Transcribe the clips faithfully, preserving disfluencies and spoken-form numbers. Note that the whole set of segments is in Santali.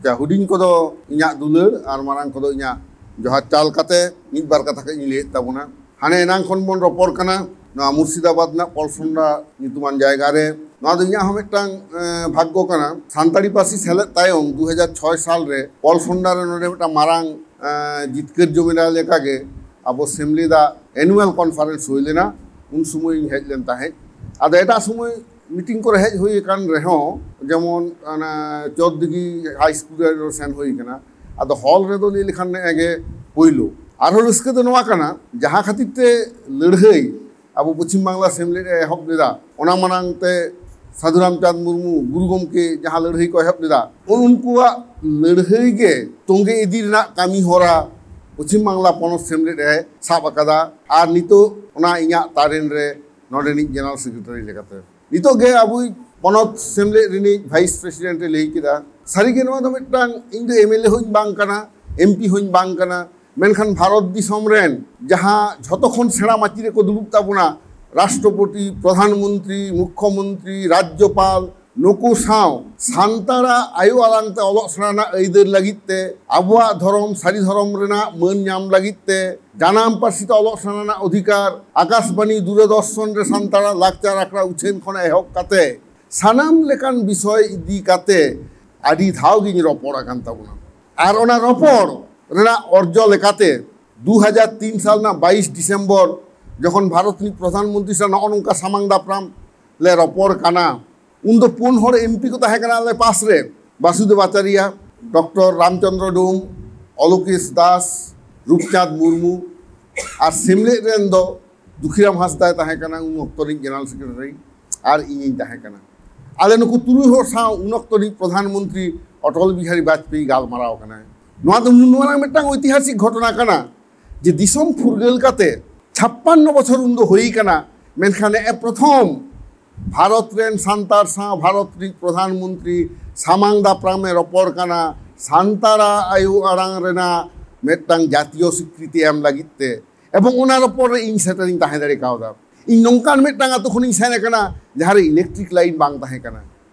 ᱡᱟ ᱦᱩᱰᱤᱧ ᱠᱚᱫᱚ ᱤᱧᱟᱹᱜ ᱫᱩᱞᱟᱹᱲ ᱟᱨ ᱢᱟᱨᱟᱝ ᱠᱚᱫᱚ ᱤᱧᱟᱹᱜ ᱡᱚᱦᱟᱨ ᱪᱟᱞ ᱠᱟᱛᱮ ᱢᱤᱫ ᱵᱟᱨ ᱠᱟᱛᱷᱟ ᱠᱟᱹᱡ ᱤᱧ ᱞᱟᱹᱭᱮᱫ ᱛᱟᱵᱚᱱᱟ᱾ ᱦᱟᱱᱮ ᱮᱱᱟᱝ ᱠᱷᱚᱱ ᱵᱚᱱ ᱨᱚᱯᱚᱲ ᱠᱟᱱᱟ ᱱᱚᱣᱟ ᱢᱩᱨᱥᱤᱫᱟᱵᱟᱫᱽ ᱨᱮᱱᱟᱜ ᱯᱚᱞᱥᱚᱱᱰᱟ ᱧᱩᱛᱩᱢᱟᱱ ᱡᱟᱭᱜᱟ ᱨᱮ᱾ ᱱᱚᱣᱟ ᱫᱚ ᱤᱧᱟᱹᱜ ᱦᱚᱸ ᱢᱤᱫᱴᱟᱝ ᱮᱸ, ᱵᱷᱟᱜᱽᱜᱚ ᱠᱟᱱᱟ᱾ ᱥᱟᱱᱛᱟᱲᱤ ᱯᱟᱹᱨᱥᱤ ᱥᱮᱞᱮᱫ ᱛᱟᱭᱚᱢ ᱫᱩ ᱦᱟᱡᱟᱨ ᱪᱷᱚᱭ ᱥᱟᱞ ᱨᱮ ᱯᱚᱞᱥᱚᱱᱰᱟ ᱨᱮ ᱱᱚᱰᱮ ᱢᱤᱫᱴᱟᱝ ᱢᱟᱨᱟᱝ ᱮᱸ, ᱡᱤᱛᱠᱟᱹᱨ ᱡᱚᱢᱮᱞᱟ ᱞᱮᱠᱟᱜᱮ ᱟᱵᱚ ᱥᱮᱢᱞᱮᱫᱟᱜ annual conference ᱦᱩᱭ ᱞᱮᱱᱟ᱾ ᱩᱱ ᱥᱚᱢᱚᱭ ᱤᱧ ᱦᱮᱡ ᱞᱮᱱ ᱛᱟᱦᱮᱸᱫ᱾ ᱟᱫᱚ ᱮᱴᱟᱜ ᱥᱚᱢᱚᱭ ᱢᱤᱴᱤᱝ ᱠᱚᱨᱮ ᱦᱮᱡ ᱦᱩᱭ ᱟᱠᱟᱱ ᱨᱮᱦᱚᱸ, ᱡᱮᱢᱚᱱ ᱚᱱᱟ ᱪᱚᱨᱫᱤᱜᱷᱤ ᱦᱟᱭ ᱥᱠᱩᱞ ᱨᱮ ᱥᱮᱱ ᱦᱩᱭ ᱟᱠᱟᱱᱟ᱾ ᱟᱫᱚ ᱦᱚᱞ ᱨᱮᱫᱚ ᱞᱟᱹᱭ ᱞᱮᱠᱷᱟᱱ ᱱᱮᱜᱼᱮ ᱜᱮ ᱯᱳᱭᱞᱳ᱾ ᱟᱨᱦᱚᱸ ᱨᱟᱹᱥᱠᱟᱹ ᱫᱚ ᱱᱚᱣᱟ ᱠᱟᱱᱟ, ᱡᱟᱦᱟᱸ ᱠᱷᱟᱹᱛᱤᱨ ᱛᱮ ᱞᱟᱹᱲᱦᱟᱹᱭ ᱟᱵᱚ ᱯᱚᱪᱷᱤᱢ ᱵᱟᱝᱞᱟ ᱥᱮᱢᱞᱮᱫ ᱮ ᱮᱦᱚᱵ ᱞᱮᱫᱟ, ᱚᱱᱟ ᱢᱟᱲᱟᱝ ᱛᱮ ᱥᱟᱹᱫᱷᱩ ᱨᱟᱢᱪᱟᱸᱫᱽ ᱢᱩᱨᱢᱩ ᱜᱩᱨᱩ ᱜᱚᱢᱠᱮ ᱡᱟᱦᱟᱸ ᱞᱟᱹᱲᱦᱟᱹᱭ ᱠᱚ ᱮᱦᱚᱵ ᱞᱮᱫᱟ, ᱩᱱᱠᱩᱣᱟᱜ ᱞᱟᱹᱲᱦᱟᱹᱭ ᱜᱮ ᱛᱚᱸᱜᱮ ᱤᱫᱤ ᱨᱮᱱᱟᱜ ᱠᱟᱹᱢᱤ ᱦᱚᱨᱟ ᱯᱚᱪᱷᱤᱢ ᱵᱟᱝᱞᱟ ᱯᱚᱱᱚᱛ ᱥᱮᱢᱞᱮᱫ ᱮ ᱥᱟᱵ ᱟᱠᱟᱫᱟ᱾ ᱟᱨ ᱱᱤᱛᱚᱜ ᱚᱱᱟ ᱤᱧᱟᱹᱜ ᱛᱟᱨᱮᱱ ᱨᱮ ᱱᱚᱰᱮᱱᱤᱡ ᱡᱮᱱᱟᱨᱟᱞ ᱥᱮᱠᱨᱮᱴᱟᱨᱤ ᱞᱮᱠᱟᱛᱮ ᱱᱤᱛᱚᱜ ᱜᱮ ᱟᱵᱚᱭᱤᱡ ᱯᱚᱱᱚᱛ ᱥᱮᱢᱞᱮᱫ ᱨᱤᱱᱤᱡ ᱵᱷᱟᱭᱤᱥ ᱯᱨᱮᱥᱤᱰᱮᱱᱴ ᱮ ᱞᱟᱹᱭ ᱠᱮᱫᱟ᱾ ᱥᱟᱹᱨᱤᱜᱮ ᱱᱚᱣᱟ ᱫᱚ ᱢᱤᱫᱴᱟᱝ, ᱤᱧ ᱫᱚ ᱮᱢ ᱮᱞ ᱮ ᱦᱚᱸᱧ ᱵᱟᱝ ᱠᱟᱱᱟ, ᱮᱢ ᱯᱤ ᱦᱚᱸᱧ ᱵᱟᱝ ᱠᱟᱱᱟ, ᱢᱮᱱᱠᱷᱟᱱ ᱵᱷᱟᱨᱚᱛ ᱫᱤᱥᱚᱢ ᱨᱮᱱ ᱡᱟᱦᱟᱸ ᱡᱷᱚᱛᱚ ᱠᱷᱚᱱ ᱥᱮᱬᱟ ᱢᱟᱹᱪᱤ ᱨᱮᱠᱚ ᱫᱩᱲᱩᱵ ᱛᱟᱵᱚᱱᱟ, ᱨᱟᱥᱴᱨᱚᱯᱚᱛᱤ, ᱯᱨᱚᱫᱷᱟᱱ ᱢᱚᱱᱛᱨᱤ, ᱢᱩᱠᱠᱷᱚ ᱢᱚᱱᱛᱨᱤ, ᱨᱟᱡᱽᱡᱚᱯᱟᱞ, ᱱᱩᱠᱩ ᱥᱟᱶ ᱥᱟᱱᱛᱟᱲᱟᱜ ᱟᱭᱳ ᱟᱲᱟᱝ ᱛᱮ ᱚᱞᱚᱜ ᱥᱮᱬᱟ ᱨᱮᱱᱟᱜ ᱟᱹᱭᱫᱟᱹᱨ ᱞᱟᱹᱜᱤᱫ ᱛᱮ, ᱟᱵᱚᱣᱟᱜ ᱫᱷᱚᱨᱚᱢ ᱥᱟᱹᱨᱤ ᱫᱷᱚᱨᱚᱢ ᱨᱮᱱᱟᱜ ᱢᱟᱹᱱ ᱧᱟᱢ ᱞᱟᱹᱜᱤᱫ ᱛᱮ, ᱡᱟᱱᱟᱢ ᱯᱟᱹᱨᱥᱤ ᱛᱮ ᱚᱞᱚᱜ ᱥᱮᱬᱟ ᱨᱮᱱᱟᱜ ᱚᱫᱷᱤᱠᱟᱨ, ᱟᱠᱟᱥᱵᱟণᱤ, ᱫᱩᱨᱚᱫᱚᱨᱥᱚᱱ ᱨᱮ ᱥᱟᱱᱛᱟᱲᱟᱜ ᱞᱟᱠᱪᱟᱨ ᱟᱠᱷᱲᱟ ᱩᱪᱷᱟᱹᱱ ᱠᱷᱚᱱ ᱮᱦᱚᱵ ᱠᱟᱛᱮ ᱥᱟᱱᱟᱢ ᱞᱮᱠᱟᱱ ᱵᱤᱥᱚᱭ ᱤᱫᱤ ᱠᱟᱛᱮ ᱟᱹᱰᱤ ᱫᱷᱟᱣ ᱜᱤᱧ ᱨᱚᱯᱚᱲ ᱟᱠᱟᱱ ᱛᱟᱵᱚᱱᱟ᱾ ᱟᱨ ᱚᱱᱟ ᱨᱚᱯᱚᱲ ᱨᱮᱱᱟᱜ ᱚᱨᱡᱚ ᱞᱮᱠᱟᱛᱮ ᱫᱩ ᱦᱟᱡᱟᱨ ᱛᱤᱱ ᱥᱟᱞ ᱨᱮᱱᱟᱜ ᱵᱟᱭᱤᱥ ᱰᱤᱥᱮᱢᱵᱚᱨ ᱡᱚᱠᱷᱚᱱ ᱵᱷᱟᱨᱚᱛ ᱨᱤᱱᱤᱡ ᱯᱨᱚᱫᱷᱟᱱ ᱢᱚᱱᱛᱨᱤ ᱥᱟᱶ ᱱᱚᱜᱼᱚ ᱱᱚᱝᱠᱟ ᱥᱟᱢᱟᱝ ᱫᱟᱯᱨᱟᱢ ᱞᱮ ᱨᱚᱯᱚᱲ ᱠᱟᱱᱟ, ᱩᱱ ᱫᱚ ᱯᱩᱱ ᱦᱚᱲ ᱮᱢ ᱯᱤ ᱠᱚ ᱛᱟᱦᱮᱸ ᱠᱟᱱᱟ ᱟᱞᱮ ᱯᱟᱥ ᱨᱮ, ᱵᱟᱥᱩᱫᱮᱵ ᱟᱪᱟᱨᱭᱟ, ᱰᱚᱠᱴᱚᱨ ᱨᱟᱢᱪᱚᱸᱫᱽᱨᱚ ᱰᱳᱢ, ᱚᱞᱳᱠᱮᱥ ᱫᱟᱥ, ᱨᱩᱯᱪᱟᱸᱫᱽ ᱢᱩᱨᱢᱩ ᱟᱨ ᱥᱮᱢᱞᱮᱫ ᱨᱮᱱ ᱫᱚ ᱫᱩᱠᱷᱤᱨᱟᱢ ᱦᱟᱸᱥᱫᱟᱭ ᱛᱟᱦᱮᱸ ᱠᱟᱱᱟ, ᱩᱱ ᱚᱠᱛᱚ ᱨᱤᱱᱤᱡ ᱡᱮᱱᱟᱨᱟᱞ ᱥᱮᱠᱨᱮᱴᱟᱨᱤ, ᱟᱨ ᱤᱧᱤᱧ ᱛᱟᱦᱮᱸ ᱠᱟᱱᱟ᱾ ᱟᱞᱮ ᱱᱩᱠᱩ ᱛᱩᱨᱩᱭ ᱦᱚᱲ ᱥᱟᱶ ᱩᱱ ᱚᱠᱛᱚ ᱨᱤᱱᱤᱡ ᱯᱨᱚᱫᱷᱟᱱ ᱢᱚᱱᱛᱨᱤ ᱚᱴᱚᱞ ᱵᱤᱦᱟᱨᱤ ᱵᱟᱡᱽᱯᱮᱭᱤ ᱜᱟᱞᱢᱟᱨᱟᱣ ᱠᱟᱱᱟᱭ᱾ ᱱᱚᱣᱟ ᱫᱚ ᱱᱚᱣᱟ ᱨᱮᱱᱟᱜ ᱢᱤᱫᱴᱟᱝ ᱳᱭᱛᱤᱦᱟᱥᱤᱠ ᱜᱷᱚᱴᱚᱱᱟ ᱠᱟᱱᱟ ᱡᱮ ᱫᱤᱥᱚᱢ ᱯᱷᱩᱨᱜᱟᱹᱞ ᱠᱟᱛᱮ ᱪᱷᱟᱯᱯᱟᱱᱱᱚ ᱵᱚᱪᱷᱚᱨ ᱩᱱᱫᱚ ᱦᱩᱭ ᱠᱟᱱᱟ, ᱢᱮᱱᱠᱷᱟᱱ ᱱᱮᱜᱼᱮ ᱯᱨᱚᱛᱷᱚᱢ ᱵᱷᱟᱨᱚᱛ ᱨᱮᱱ ᱥᱟᱱᱛᱟᱲ ᱥᱟᱶ ᱵᱷᱟᱨᱚᱛ ᱨᱤᱱ ᱯᱨᱚᱫᱷᱟᱱ ᱢᱚᱱᱛᱨᱤ ᱥᱟᱢᱟᱝ ᱫᱟᱯᱨᱟᱢ ᱮ ᱨᱚᱯᱚᱲ ᱠᱟᱱᱟ ᱥᱟᱱᱛᱟᱲᱟᱜ ᱟᱭᱳ ᱟᱲᱟᱝ ᱨᱮᱱᱟᱜ ᱢᱤᱫᱴᱟᱝ ᱡᱟᱛᱤᱭᱚ ᱥᱤᱠᱨᱤᱛᱤ ᱮᱢ ᱞᱟᱹᱜᱤᱫ ᱛᱮ᱾ ᱮᱵᱚᱝ ᱚᱱᱟ ᱨᱚᱯᱚᱲ ᱨᱮ ᱤᱧ ᱥᱮᱴᱮᱨᱤᱧ ᱛᱟᱦᱮᱸ ᱫᱟᱲᱮ ᱠᱟᱣᱫᱟ᱾ ᱤᱧ ᱱᱚᱝᱠᱟᱱ ᱢᱤᱫᱴᱟᱝ ᱟᱛᱳ ᱠᱷᱚᱱᱤᱧ ᱥᱮᱱ ᱟᱠᱟᱱᱟ ᱡᱟᱦᱟᱸ ᱨᱮ ᱤᱞᱮᱠᱴᱨᱤᱠ ᱞᱟᱭᱤᱱ ᱵᱟᱝ ᱛᱟᱦᱮᱸ ᱠᱟᱱᱟ᱾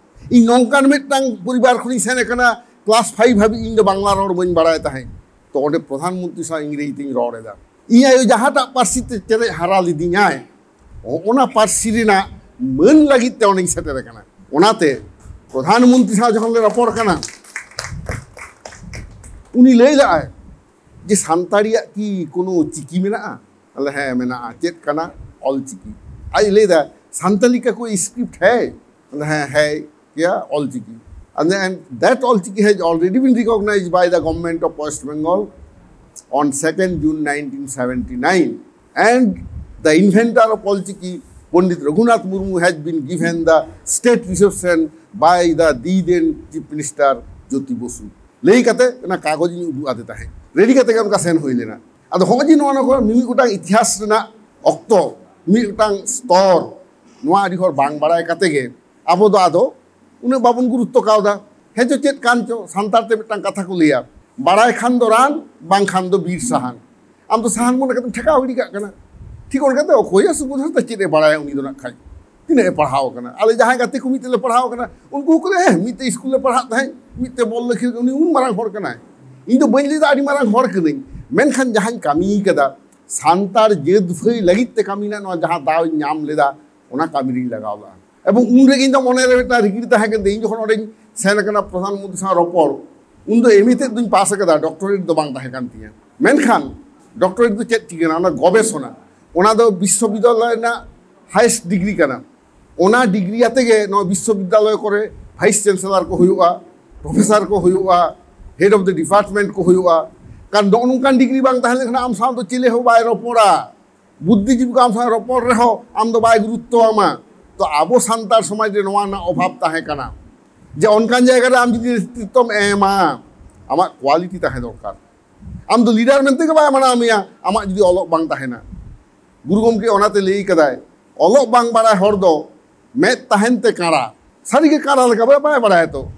ᱤᱧ ᱱᱚᱝᱠᱟᱱ ᱢᱤᱫᱴᱟᱝ ᱯᱚᱨᱤᱵᱟᱨ ᱠᱷᱚᱱᱤᱧ ᱥᱮᱱ ᱟᱠᱟᱱᱟ ᱠᱞᱟᱥ ᱯᱷᱟᱭᱤᱵᱷ ᱦᱟᱹᱵᱤᱡ ᱤᱧ ᱫᱚ ᱵᱟᱝᱞᱟ ᱨᱚᱲ ᱵᱟᱹᱧ ᱵᱟᱲᱟᱭ ᱛᱟᱦᱮᱸᱫ᱾ ᱛᱚ ᱚᱸᱰᱮ ᱯᱨᱚᱫᱷᱟᱱ ᱢᱚᱱᱛᱨᱤ ᱥᱟᱶ ᱤᱝᱨᱮᱡᱤ ᱛᱤᱧ ᱨᱚᱲ ᱮᱫᱟ᱾ ᱤᱧ ᱟᱭᱳ ᱡᱟᱦᱟᱸᱴᱟᱜ ᱯᱟᱹᱨᱥᱤ ᱛᱮ ᱪᱮᱨᱮᱡ ᱦᱟᱨᱟ ᱞᱤᱫᱤᱧᱟᱭ, ᱚ-, ᱚᱱᱟ ᱯᱟᱹᱨᱥᱤ ᱨᱮᱱᱟᱜ ᱢᱟᱹᱱ ᱞᱟᱹᱜᱤᱫ ᱛᱮ ᱚᱸᱰᱮᱧ ᱥᱮᱴᱮᱨ ᱟᱠᱟᱱᱟ᱾ ᱚᱱᱟᱛᱮ ᱯᱨᱚᱫᱷᱟᱱ ᱢᱚᱱᱛᱨᱤ ᱥᱟᱶ ᱡᱚᱠᱷᱚᱱ ᱞᱮ ᱨᱚᱯᱚᱲ ᱠᱟᱱᱟ, ᱩᱱᱤ ᱞᱟᱹᱭ ᱞᱮᱫᱟᱭ ᱡᱮ ᱥᱟᱱᱛᱟᱲᱤᱭᱟᱜ ᱠᱤ ᱠᱳᱱᱳ ᱪᱤᱠᱤ ᱢᱮᱱᱟᱜᱼᱟ? ᱟᱞᱮ ᱦᱮᱸ ᱢᱮᱱᱟᱜᱼᱟ᱾ ᱪᱮᱫ ᱠᱟᱱᱟ? ᱚᱞ ᱪᱤᱠᱤ᱾ ᱟᱡ ᱞᱟᱹᱭ ᱮᱫᱟ, ᱥᱟᱱᱛᱟᱞᱤ ᱠᱟ ᱠᱳᱭ ᱥᱠᱨᱤᱯᱴ ᱦᱮ? ᱟᱞᱮ ᱦᱮᱸ, ᱦᱮᱸ ᱜᱮᱭᱟ, Ol Chiki. And then that Ol Chiki has already been recognized by the government of West Bengal on second June nineteen seventy nine. And the inventor of Ol Chiki, Pandit Raghunath Murmu, has been given the state reception by the the then Chief Minister Jyoti Basu. ᱞᱟᱹᱭ ᱠᱟᱛᱮ ᱚᱱᱟ ᱠᱟᱜᱚᱡᱽ ᱤᱧ ᱩᱫᱩᱜ ᱟᱫᱮ ᱛᱟᱦᱮᱸᱫ᱾ ᱨᱮᱰᱤ ᱠᱟᱛᱮ ᱜᱮ ᱚᱱᱠᱟ ᱥᱮᱱ ᱦᱩᱭ ᱞᱮᱱᱟ᱾ ᱟᱫᱚ ᱦᱚᱸᱜᱼᱚᱭ ᱡᱮ ᱱᱚᱣᱟ ᱱᱚᱣᱟ ᱢᱤᱢᱤᱫ ᱜᱚᱴᱟᱝ ᱤᱛᱤᱦᱟᱥ ᱨᱮᱱᱟᱜ ᱚᱠᱛᱚ, ᱢᱤᱫ ᱜᱚᱴᱟᱝ ᱥᱛᱚᱨ, ᱱᱚᱣᱟ ᱟᱹᱰᱤ ᱦᱚᱲ ᱵᱟᱝ ᱵᱟᱲᱟᱭ ᱠᱟᱛᱮ ᱜᱮ ᱟᱵᱚ ᱫᱚ ᱟᱫᱚ ᱩᱱᱟᱹᱜ ᱵᱟᱵᱚᱱ ᱜᱩᱨᱩᱛᱛᱚ ᱠᱟᱣᱫᱟ᱾ ᱦᱮᱸ ᱪᱚ ᱪᱮᱫ ᱠᱟᱱ ᱪᱚ, ᱥᱟᱱᱛᱟᱲ ᱛᱮ ᱢᱤᱫᱴᱟᱝ ᱠᱟᱛᱷᱟ ᱠᱚ ᱞᱟᱹᱭᱟ, "ᱵᱟᱲᱟᱭ ᱠᱷᱟᱱ ᱫᱚ ᱨᱟᱱ, ᱵᱟᱝᱠᱷᱟᱱ ᱫᱚ ᱵᱤᱨ ᱥᱟᱦᱟᱱ᱾" ᱟᱢ ᱫᱚ ᱥᱟᱦᱟᱱ ᱢᱚᱱᱮ ᱠᱟᱛᱮᱢ ᱴᱷᱮᱠᱟᱣ ᱜᱤᱰᱤ ᱠᱟᱜ ᱠᱟᱱᱟ᱾ ᱴᱷᱤᱠ ᱚᱱᱠᱟᱛᱮ ᱚᱠᱚᱭᱟᱜ ᱥᱩᱵᱤᱫᱷᱟ ᱛᱮ ᱪᱮᱫ ᱮ ᱵᱟᱲᱟᱭᱟ ᱩᱱᱤ ᱫᱚ ᱱᱟᱜ ᱠᱷᱟᱡ? ᱛᱤᱱᱟᱹᱜ ᱮ ᱯᱟᱲᱦᱟᱣ ᱠᱟᱱᱟ? ᱟᱞᱮ ᱡᱟᱦᱟᱸᱭ ᱜᱟᱛᱮ ᱠᱚ ᱢᱤᱫ ᱛᱮᱞᱮ ᱯᱟᱲᱦᱟᱣ ᱠᱟᱱᱟ, ᱩᱱᱠᱩ ᱦᱚᱸᱠᱚ ᱞᱟᱹᱭᱟ, "ᱦᱮᱸ, ᱢᱤᱫ ᱛᱮ ᱥᱠᱩᱞ ᱞᱮ ᱯᱟᱲᱦᱟᱜ ᱛᱟᱦᱮᱸᱫ, ᱢᱤᱫ ᱛᱮ ᱵᱚᱞ ᱞᱮ ᱠᱷᱮᱞ, ᱩᱱᱤ ᱩᱱ ᱢᱟᱨᱟᱝ ᱦᱚᱲ ᱠᱟᱱᱟᱭ, ᱤᱧ ᱫᱚ ᱵᱟᱹᱧ ᱞᱟᱹᱭᱫᱟ ᱟᱹᱰᱤ ᱢᱟᱨᱟᱝ ᱦᱚᱲ ᱠᱟᱹᱱᱟᱹᱧ, ᱢᱮᱱᱠᱷᱟᱱ ᱡᱟᱦᱟᱸᱧ ᱠᱟᱹᱢᱤ ᱠᱟᱫᱟ, ᱥᱟᱱᱛᱟᱲ ᱡᱟᱹᱛ ᱵᱷᱟᱹᱭ ᱞᱟᱹᱜᱤᱫ ᱛᱮ ᱠᱟᱹᱢᱤ ᱨᱮᱱᱟᱜ ᱱᱚᱣᱟ ᱡᱟᱦᱟᱸ ᱫᱟᱣ ᱤᱧ ᱧᱟᱢ ᱞᱮᱫᱟ, ᱚᱱᱟ ᱠᱟᱹᱢᱤ ᱨᱤᱧ ᱞᱟᱜᱟᱣ ᱞᱮᱫᱟ᱾" ᱮᱵᱚᱝ ᱩᱱ ᱨᱮᱜᱮ ᱤᱧ ᱫᱚ ᱢᱚᱱᱮ ᱨᱮ ᱢᱤᱫᱴᱟᱝ ᱨᱤᱜᱤᱲ ᱛᱟᱦᱮᱸ ᱠᱟᱱ ᱛᱤᱧᱟ᱾ ᱤᱧ ᱡᱚᱠᱷᱚᱱ ᱚᱸᱰᱮᱧ ᱥᱮᱱ ᱟᱠᱟᱱᱟ ᱯᱨᱚᱫᱷᱟᱱ ᱢᱚᱱᱛᱨᱤ ᱥᱟᱶ ᱨᱚᱯᱚᱲ, ᱩᱱ ᱫᱚ ᱮᱢ ᱮ ᱛᱮᱫ ᱫᱩᱧ ᱯᱟᱥ ᱟᱠᱟᱫᱟ, ᱰᱚᱠᱴᱚᱨᱮᱴ ᱫᱚ ᱵᱟᱝ ᱛᱟᱦᱮᱸ ᱠᱟᱱ ᱛᱤᱧᱟ᱾ ᱢᱮᱱᱠᱷᱟᱱ ᱰᱚᱠᱴᱚᱨᱮᱴ ᱫᱚ ᱪᱮᱫ ᱪᱤᱠᱟᱹᱱᱟ? ᱚᱱᱟ ᱜᱚᱵᱮᱥᱚᱱᱟ, ᱚᱱᱟ ᱫᱚ ᱵᱤᱥᱥᱚᱵᱤᱫᱽᱫᱟᱞᱚᱭ ᱨᱮᱱᱟᱜ ᱦᱟᱭᱮᱥᱴ ᱰᱤᱜᱽᱨᱤ ᱠᱟᱱᱟ᱾ ᱚᱱᱟ ᱰᱤᱜᱽᱨᱤ ᱟᱛᱮ ᱜᱮ ᱱᱚᱣᱟ ᱵᱤᱥᱥᱚᱵᱤᱫᱽᱫᱟᱞᱚᱭ ᱠᱚᱨᱮ ᱵᱷᱟᱭᱤᱥ ᱪᱟᱱᱥᱮᱞᱟᱨ ᱠᱚ ᱦᱩᱭᱩᱜᱼᱟ, ᱯᱨᱚᱯᱷᱮᱥᱟᱨ ᱠᱚ ᱦᱩᱭᱩᱜᱼᱟ, ᱦᱮᱰ ᱚᱯᱷ ᱫᱟ ᱰᱤᱯᱟᱨᱴᱢᱮᱱᱴ ᱠᱚ ᱦᱩᱭᱩᱜᱼᱟ᱾ ᱠᱟᱨᱚᱱ ᱱᱚᱜᱼᱚ ᱱᱚᱝᱠᱟᱱ ᱰᱤᱜᱽᱨᱤ ᱵᱟᱝ ᱛᱟᱦᱮᱸ ᱞᱮᱱᱠᱷᱟᱱ ᱟᱢ ᱥᱟᱶ ᱫᱚ ᱪᱤᱞᱤ ᱦᱚᱸ ᱵᱟᱭ ᱨᱚᱯᱚᱲᱟ᱾ ᱵᱩᱫᱽᱫᱷᱤᱡᱤᱵᱤ ᱠᱚ ᱟᱢ ᱥᱟᱶ ᱨᱚᱯᱚᱲ ᱨᱮᱦᱚᱸ ᱟᱢ ᱫᱚ ᱵᱟᱭ ᱜᱩᱨᱩᱛᱛᱚ ᱟᱢᱟ᱾ ᱛᱚ ᱟᱵᱚ ᱥᱟᱱᱛᱟᱲ ᱥᱚᱢᱟᱡᱽ ᱨᱮ ᱱᱚᱣᱟ ᱨᱮᱱᱟᱜ ᱚᱵᱷᱟᱵᱽ ᱛᱟᱦᱮᱸ ᱠᱟᱱᱟ, ᱡᱮ ᱚᱱᱠᱟᱱ ᱡᱟᱭᱜᱟ ᱨᱮ ᱟᱢ ᱡᱩᱫᱤ ᱱᱮᱛᱨᱤᱛᱵᱚᱢ ᱮᱢᱟ, ᱟᱢᱟᱜ ᱠᱣᱟᱞᱤᱴᱤ ᱛᱟᱦᱮᱸ ᱫᱚᱨᱠᱟᱨ᱾ ᱟᱢ ᱫᱚ ᱞᱤᱰᱟᱨ ᱢᱮᱱᱛᱮ ᱜᱮ ᱵᱟᱭ ᱢᱟᱱᱟᱣ ᱢᱮᱭᱟ, ᱟᱢᱟᱜ ᱡᱩᱫᱤ ᱚᱞᱚᱜ ᱵᱟᱝ ᱛᱟᱦᱮᱱᱟ᱾ ᱜᱩᱨᱩ ᱜᱚᱢᱠᱮ ᱚᱱᱟᱛᱮ ᱞᱟᱹᱭ ᱠᱟᱫᱟᱭ, ᱚᱞᱚᱜ ᱵᱟᱝ ᱵᱟᱲᱟᱭ ᱦᱚᱲ ᱫᱚ ᱢᱮᱫ ᱛᱟᱦᱮᱱ ᱛᱮ ᱠᱟᱬᱟ, ᱥᱟᱹᱨᱤᱜᱮ ᱠᱟᱬᱟ ᱞᱮᱠᱟ ᱵᱟᱭ, ᱵᱟᱭ ᱵᱟᱲᱟᱭᱟ᱾ ᱛᱚ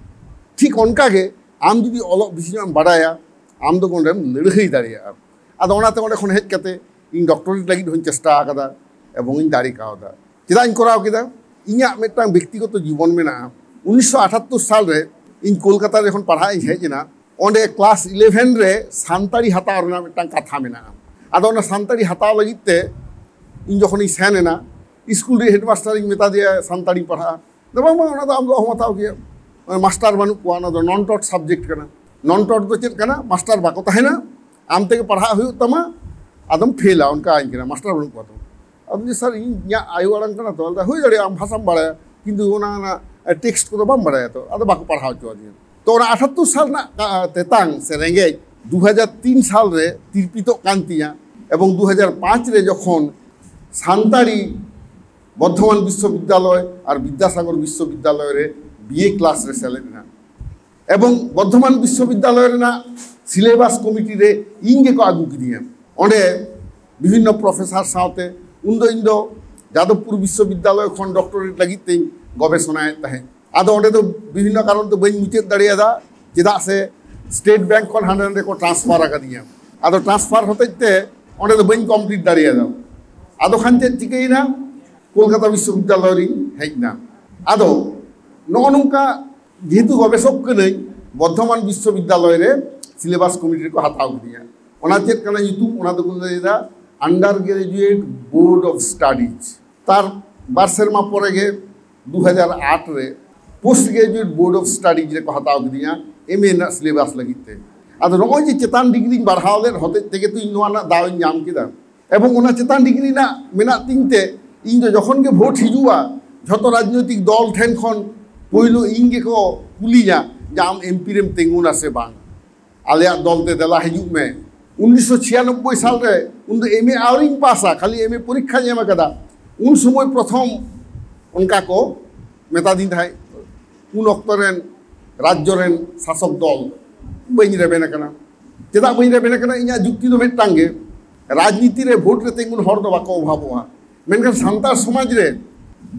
ᱴᱷᱤᱠ ᱚᱱᱠᱟᱜᱮ ᱟᱢ ᱡᱩᱫᱤ ᱚᱞᱚᱜ ᱵᱮᱥᱤ ᱧᱚᱜ ᱮᱢ ᱵᱟᱲᱟᱭᱟ, ᱟᱢ ᱫᱚ ᱱᱚᱰᱮᱢ ᱞᱟᱹᱲᱦᱟᱹᱭ ᱫᱟᱲᱮᱭᱟᱜᱼᱟ᱾ ᱟᱫᱚ ᱚᱱᱟᱛᱮ ᱚᱸᱰᱮ ᱠᱷᱚᱱ ᱦᱮᱡ ᱠᱟᱛᱮ ᱤᱧ ᱰᱚᱠᱴᱚᱨᱮᱴ ᱞᱟᱹᱜᱤᱫ ᱦᱚᱸᱧ ᱪᱮᱥᱴᱟ ᱟᱠᱟᱫᱟ ᱮᱵᱚᱝ ᱤᱧ ᱫᱟᱲᱮ ᱠᱟᱣᱫᱟ᱾ ᱪᱮᱫᱟᱜ ᱤᱧ ᱠᱚᱨᱟᱣ ᱠᱮᱫᱟ? ᱤᱧᱟᱹᱜ ᱢᱤᱫᱴᱟᱝ ᱵᱮᱠᱛᱤᱜᱚᱛᱚ ᱡᱤᱵᱚᱱ ᱢᱮᱱᱟᱜᱼᱟ᱾ ᱩᱱᱤᱥᱥᱚ ᱟᱴᱷᱟᱛᱛᱳᱨ ᱥᱟᱞ ᱨᱮ ᱤᱧ ᱠᱳᱞᱠᱟᱛᱟ ᱡᱚᱠᱷᱚᱱ ᱯᱟᱲᱦᱟᱜ ᱤᱧ ᱦᱮᱡ ᱮᱱᱟ, ᱚᱸᱰᱮ ᱠᱞᱟᱥ ᱤᱞᱮᱵᱷᱮᱱ ᱨᱮ ᱥᱟᱱᱛᱟᱲᱤ ᱦᱟᱛᱟᱣ ᱨᱮᱱᱟᱜ ᱢᱤᱫᱴᱟᱝ ᱠᱟᱛᱷᱟ ᱢᱮᱱᱟᱜᱼᱟ᱾ ᱟᱫᱚ ᱚᱱᱟ ᱥᱟᱱᱛᱟᱲᱤ ᱦᱟᱛᱟᱣ ᱞᱟᱹᱜᱤᱫ ᱛᱮ ᱤᱧ ᱡᱚᱠᱷᱚᱱᱤᱧ ᱥᱮᱱ ᱮᱱᱟ, ᱥᱠᱩᱞ ᱨᱮ ᱦᱮᱰᱢᱟᱥᱴᱟᱨ ᱤᱧ ᱢᱮᱛᱟ ᱫᱮᱭᱟ, "ᱥᱟᱱᱛᱟᱲᱤᱧ ᱯᱟᱲᱦᱟᱜᱼᱟ?" "ᱫᱚ ᱵᱟᱝ, ᱵᱟᱝ, ᱚᱱᱟ ᱫᱚ ᱟᱢ ᱫᱚ ᱚᱦᱚᱢ ᱦᱟᱛᱟᱣ ᱠᱮᱭᱟ, ᱢᱟᱥᱴᱟᱨ ᱵᱟᱹᱱᱩᱜ ᱠᱚᱣᱟ, ᱚᱱᱟ ᱫᱚ ᱱᱚᱱ ᱴᱚᱴ ᱥᱟᱵᱡᱮᱠᱴ ᱠᱟᱱᱟ, ᱱᱚᱱ ᱴᱚᱴ ᱫᱚ ᱪᱮᱫ ᱠᱟᱱᱟ, ᱢᱟᱥᱴᱟᱨ ᱵᱟᱠᱚ ᱛᱟᱦᱮᱱᱟ, ᱟᱢ ᱛᱮᱜᱮ ᱯᱟᱲᱦᱟᱜ ᱦᱩᱭᱩᱜ ᱛᱟᱢᱟ, ᱟᱫᱚᱢ ᱯᱷᱮᱞᱟ, ᱚᱱᱠᱟ ᱟᱹᱧ ᱠᱟᱱᱟ, ᱢᱟᱥᱴᱟᱨ ᱵᱟᱹᱱᱩᱜ ᱠᱚᱣᱟ ᱛᱚ?" ᱟᱫᱚ ᱡᱮ, "ᱥᱟᱨ, ᱤᱧᱟᱹᱜ ᱟᱭᱳ ᱟᱲᱟᱝ ᱠᱟᱱᱟ ᱛᱚ?" ᱟᱫᱚ, "ᱦᱩᱭ ᱫᱟᱲᱮᱭᱟᱜᱼᱟ, ᱟᱢ ᱵᱷᱟᱥᱟᱢ ᱵᱟᱲᱟᱭᱟ, ᱠᱤᱱᱛᱩ ᱚᱱᱟ, ᱚᱱᱟ ᱴᱮᱠᱥᱴ ᱠᱚᱫᱚ ᱵᱟᱢ ᱵᱟᱲᱟᱭᱟ ᱛᱚ?" ᱟᱫᱚ ᱵᱟᱠᱚ ᱯᱟᱲᱦᱟᱣ ᱦᱚᱪᱚ ᱟᱫᱤᱧᱟ᱾ ᱛᱚ ᱚᱱᱟ ᱟᱴᱷᱟᱛᱛᱳᱨ ᱥᱟᱞ ᱨᱮᱱᱟᱜ ᱠᱟ-, ᱛᱮᱛᱟᱝ ᱥᱮ ᱨᱮᱸᱜᱮᱡ ᱫᱩ ᱦᱟᱡᱟᱨ ᱛᱤᱱ ᱥᱟᱞ ᱨᱮ ᱛᱤᱨᱯᱤᱛᱚᱜ ᱠᱟᱱ ᱛᱤᱧᱟ, ᱮᱵᱚᱝ ᱫᱩ ᱦᱟᱡᱟᱨ ᱯᱟᱸᱪ ᱨᱮ ᱡᱚᱠᱷᱚᱱ ᱥᱟᱱᱛᱟᱲᱤ ᱵᱚᱨᱫᱷᱚᱢᱟᱱ ᱵᱤᱥᱥᱚᱵᱤᱫᱽᱫᱟᱞᱚᱭ ᱟᱨ ᱵᱤᱫᱽᱫᱟᱥᱟᱜᱚᱨ ᱵᱤᱥᱥᱚᱵᱤᱫᱽᱫᱟᱞᱚᱭ ᱨᱮ ᱵᱤ ᱮ ᱠᱞᱟᱥ ᱨᱮ ᱥᱮᱞᱮᱫ ᱮᱱᱟ᱾ ᱮᱵᱚᱝ ᱵᱚᱨᱫᱷᱚᱢᱟᱱ ᱵᱤᱥᱥᱚᱵᱤᱫᱽᱫᱟᱞᱚᱭ ᱨᱮᱱᱟᱜ ᱥᱤᱞᱮᱵᱟᱥ ᱠᱚᱢᱤᱴᱤ ᱨᱮ ᱤᱧ ᱜᱮᱠᱚ ᱟᱹᱜᱩ ᱠᱤᱫᱤᱧᱟ ᱚᱸᱰᱮ ᱵᱤᱵᱷᱤᱱᱱᱚ ᱯᱨᱚᱯᱷᱮᱥᱟᱨ ᱥᱟᱶᱛᱮ᱾ ᱩᱱᱫᱚ ᱤᱧ ᱫᱚ ᱡᱟᱫᱚᱵᱽᱯᱩᱨ ᱵᱤᱥᱥᱚᱵᱤᱫᱽᱫᱟᱞᱚᱭ ᱠᱷᱚᱱ ᱰᱚᱠᱴᱚᱨᱮᱴ ᱞᱟᱹᱜᱤᱫ ᱛᱮᱧ ᱜᱚᱵᱮᱥᱚᱱᱟᱭᱮᱫ ᱛᱟᱦᱮᱸᱫ᱾ ᱟᱫᱚ ᱚᱸᱰᱮ ᱫᱚ ᱵᱤᱵᱷᱤᱱᱱᱚ ᱠᱟᱨᱚᱱ ᱛᱮ ᱵᱟᱹᱧ ᱢᱩᱪᱟᱹᱫ ᱫᱟᱲᱮᱭᱟᱫᱟ, ᱪᱮᱫᱟᱜ ᱥᱮ ᱥᱴᱮᱴ ᱵᱮᱝᱠ ᱠᱷᱚᱱ ᱦᱟᱸᱰᱮ ᱱᱟᱸᱰᱮ ᱠᱚ ᱴᱨᱟᱱᱥᱯᱷᱟᱨ ᱟᱠᱟᱫᱤᱧᱟ᱾ ᱟᱫᱚ ᱴᱨᱟᱱᱥᱯᱷᱟᱨ ᱦᱚᱛᱮᱡ ᱛᱮ ᱚᱸᱰᱮ ᱫᱚ ᱵᱟᱹᱧ ᱠᱚᱢᱯᱞᱤᱴ ᱫᱟᱲᱮᱭᱟᱫᱟ᱾ ᱟᱫᱚ ᱠᱷᱟᱱ ᱪᱮᱫ ᱪᱤᱠᱟᱹᱭᱮᱱᱟ, ᱠᱳᱞᱠᱟᱛᱟ ᱵᱤᱥᱥᱚᱵᱤᱫᱽᱫᱟᱞᱚᱭ ᱨᱤᱧ ᱦᱮᱡ ᱮᱱᱟ᱾ ᱟᱫᱚ ᱱᱚᱜᱼᱚ ᱱᱚᱝᱠᱟ ᱡᱮᱦᱮᱛᱩ ᱜᱚᱵᱮᱥᱚᱠ ᱠᱟᱹᱱᱟᱹᱧ, ᱵᱚᱨᱫᱷᱚᱢᱟᱱ ᱵᱤᱥᱥᱚᱵᱤᱫᱽᱫᱟᱞᱚᱭ ᱨᱮ ᱥᱤᱞᱮᱵᱟᱥ ᱠᱚᱢᱤᱴᱤ ᱨᱮᱠᱚ ᱦᱟᱛᱟᱣ ᱠᱤᱫᱤᱧᱟ᱾ ᱚᱱᱟ ᱪᱮᱫ ᱠᱟᱱᱟ ᱧᱩᱛᱩᱢ? ᱚᱱᱟ ᱫᱚᱠᱚ ᱞᱟᱹᱭᱫᱟ Undergraduate Board of Studies᱾ ᱛᱟᱨ ᱵᱟᱨ ᱥᱮᱨᱢᱟ ᱯᱚᱨᱮ ᱜᱮ ᱫᱩ ᱦᱟᱡᱟᱨ ᱟᱴ ᱨᱮ Post Graduate Board of Studies ᱨᱮᱠᱚ ᱦᱟᱛᱟᱣ ᱠᱤᱫᱤᱧᱟ ᱮᱢ ᱮ ᱨᱮᱱᱟᱜ ᱥᱤᱞᱮᱵᱟᱥ ᱞᱟᱹᱜᱤᱫ ᱛᱮ᱾ ᱟᱫᱚ ᱱᱚᱜᱼᱚᱭ ᱡᱮ ᱪᱮᱛᱟᱱ ᱰᱤᱜᱽᱨᱤᱧ ᱵᱟᱲᱦᱟᱣ ᱞᱮᱫ ᱦᱚᱛᱮᱡ ᱛᱮᱜᱮ ᱛᱚ ᱤᱧ ᱱᱚᱣᱟ ᱨᱮᱱᱟᱜ ᱫᱟᱣ ᱤᱧ ᱧᱟᱢ ᱠᱮᱫᱟ᱾ ᱮᱵᱚᱝ ᱚᱱᱟ ᱪᱮᱛᱟᱱ ᱰᱤᱜᱽᱨᱤ ᱨᱮᱱᱟᱜ ᱢᱮᱱᱟᱜ ᱛᱤᱧ ᱛᱮ ᱤᱧ ᱫᱚ ᱡᱚᱠᱷᱚᱱ ᱜᱮ ᱵᱷᱳᱴ ᱦᱤᱡᱩᱜᱼᱟ, ᱡᱷᱚᱛᱚ ᱨᱟᱡᱽᱱᱳᱭᱛᱤᱠ ᱫᱚᱞ ᱴᱷᱮᱱ ᱠᱷᱚᱱ ᱯᱳᱭᱞᱳ ᱤᱧ ᱜᱮᱠᱚ ᱠᱩᱞᱤᱧᱟ ᱡᱮ, "ᱟᱢ ᱮᱢ ᱯᱤ ᱨᱮᱢ ᱛᱤᱸᱜᱩᱱᱟ ᱥᱮ ᱵᱟᱝ? ᱟᱞᱮᱭᱟᱜ ᱫᱚᱞ ᱛᱮ ᱫᱮᱞᱟ ᱦᱤᱡᱩᱜ ᱢᱮ᱾" ᱩᱱᱤᱥᱥᱚ ᱪᱷᱤᱭᱟᱱᱚᱵᱵᱳᱭ ᱥᱟᱞ ᱨᱮ, ᱩᱱ ᱫᱚ ᱮᱢ ᱮ ᱟᱹᱣᱨᱤᱧ ᱯᱟᱥᱟ, ᱠᱷᱟᱹᱞᱤ ᱮᱢ ᱮ ᱯᱚᱨᱤᱠᱠᱷᱟᱧ ᱮᱢ ᱟᱠᱟᱫᱟ, ᱩᱱ ᱥᱚᱢᱚᱭ ᱯᱨᱚᱛᱷᱚᱢ ᱚᱱᱠᱟ ᱠᱚ ᱢᱮᱛᱟᱫᱤᱧ ᱛᱟᱦᱮᱸᱫ᱾ ᱩᱱ ᱚᱠᱛᱚ ᱨᱮᱱ ᱨᱟᱡᱽᱡᱚ ᱨᱮᱱ ᱥᱟᱥᱚᱠ ᱫᱚᱞ, ᱵᱟᱹᱧ ᱨᱮᱵᱮᱱ ᱟᱠᱟᱱᱟ᱾ ᱪᱮᱫᱟᱜ ᱵᱟᱹᱧ ᱨᱮᱵᱮᱱ ᱟᱠᱟᱱᱟ? ᱤᱧᱟᱹᱜ ᱡᱩᱠᱛᱤ ᱫᱚ ᱢᱤᱫᱴᱟᱝ ᱜᱮ, ᱨᱟᱡᱽᱱᱤᱛᱤ ᱨᱮ ᱵᱷᱳᱴ ᱨᱮ ᱛᱤᱸᱜᱩᱱ ᱦᱚᱲ ᱫᱚ ᱵᱟᱠᱚ ᱚᱵᱷᱟᱵᱚᱜᱼᱟ, ᱢᱮᱱᱠᱷᱟᱱ ᱥᱟᱱᱛᱟᱲ ᱥᱚᱢᱟᱡᱽ ᱨᱮ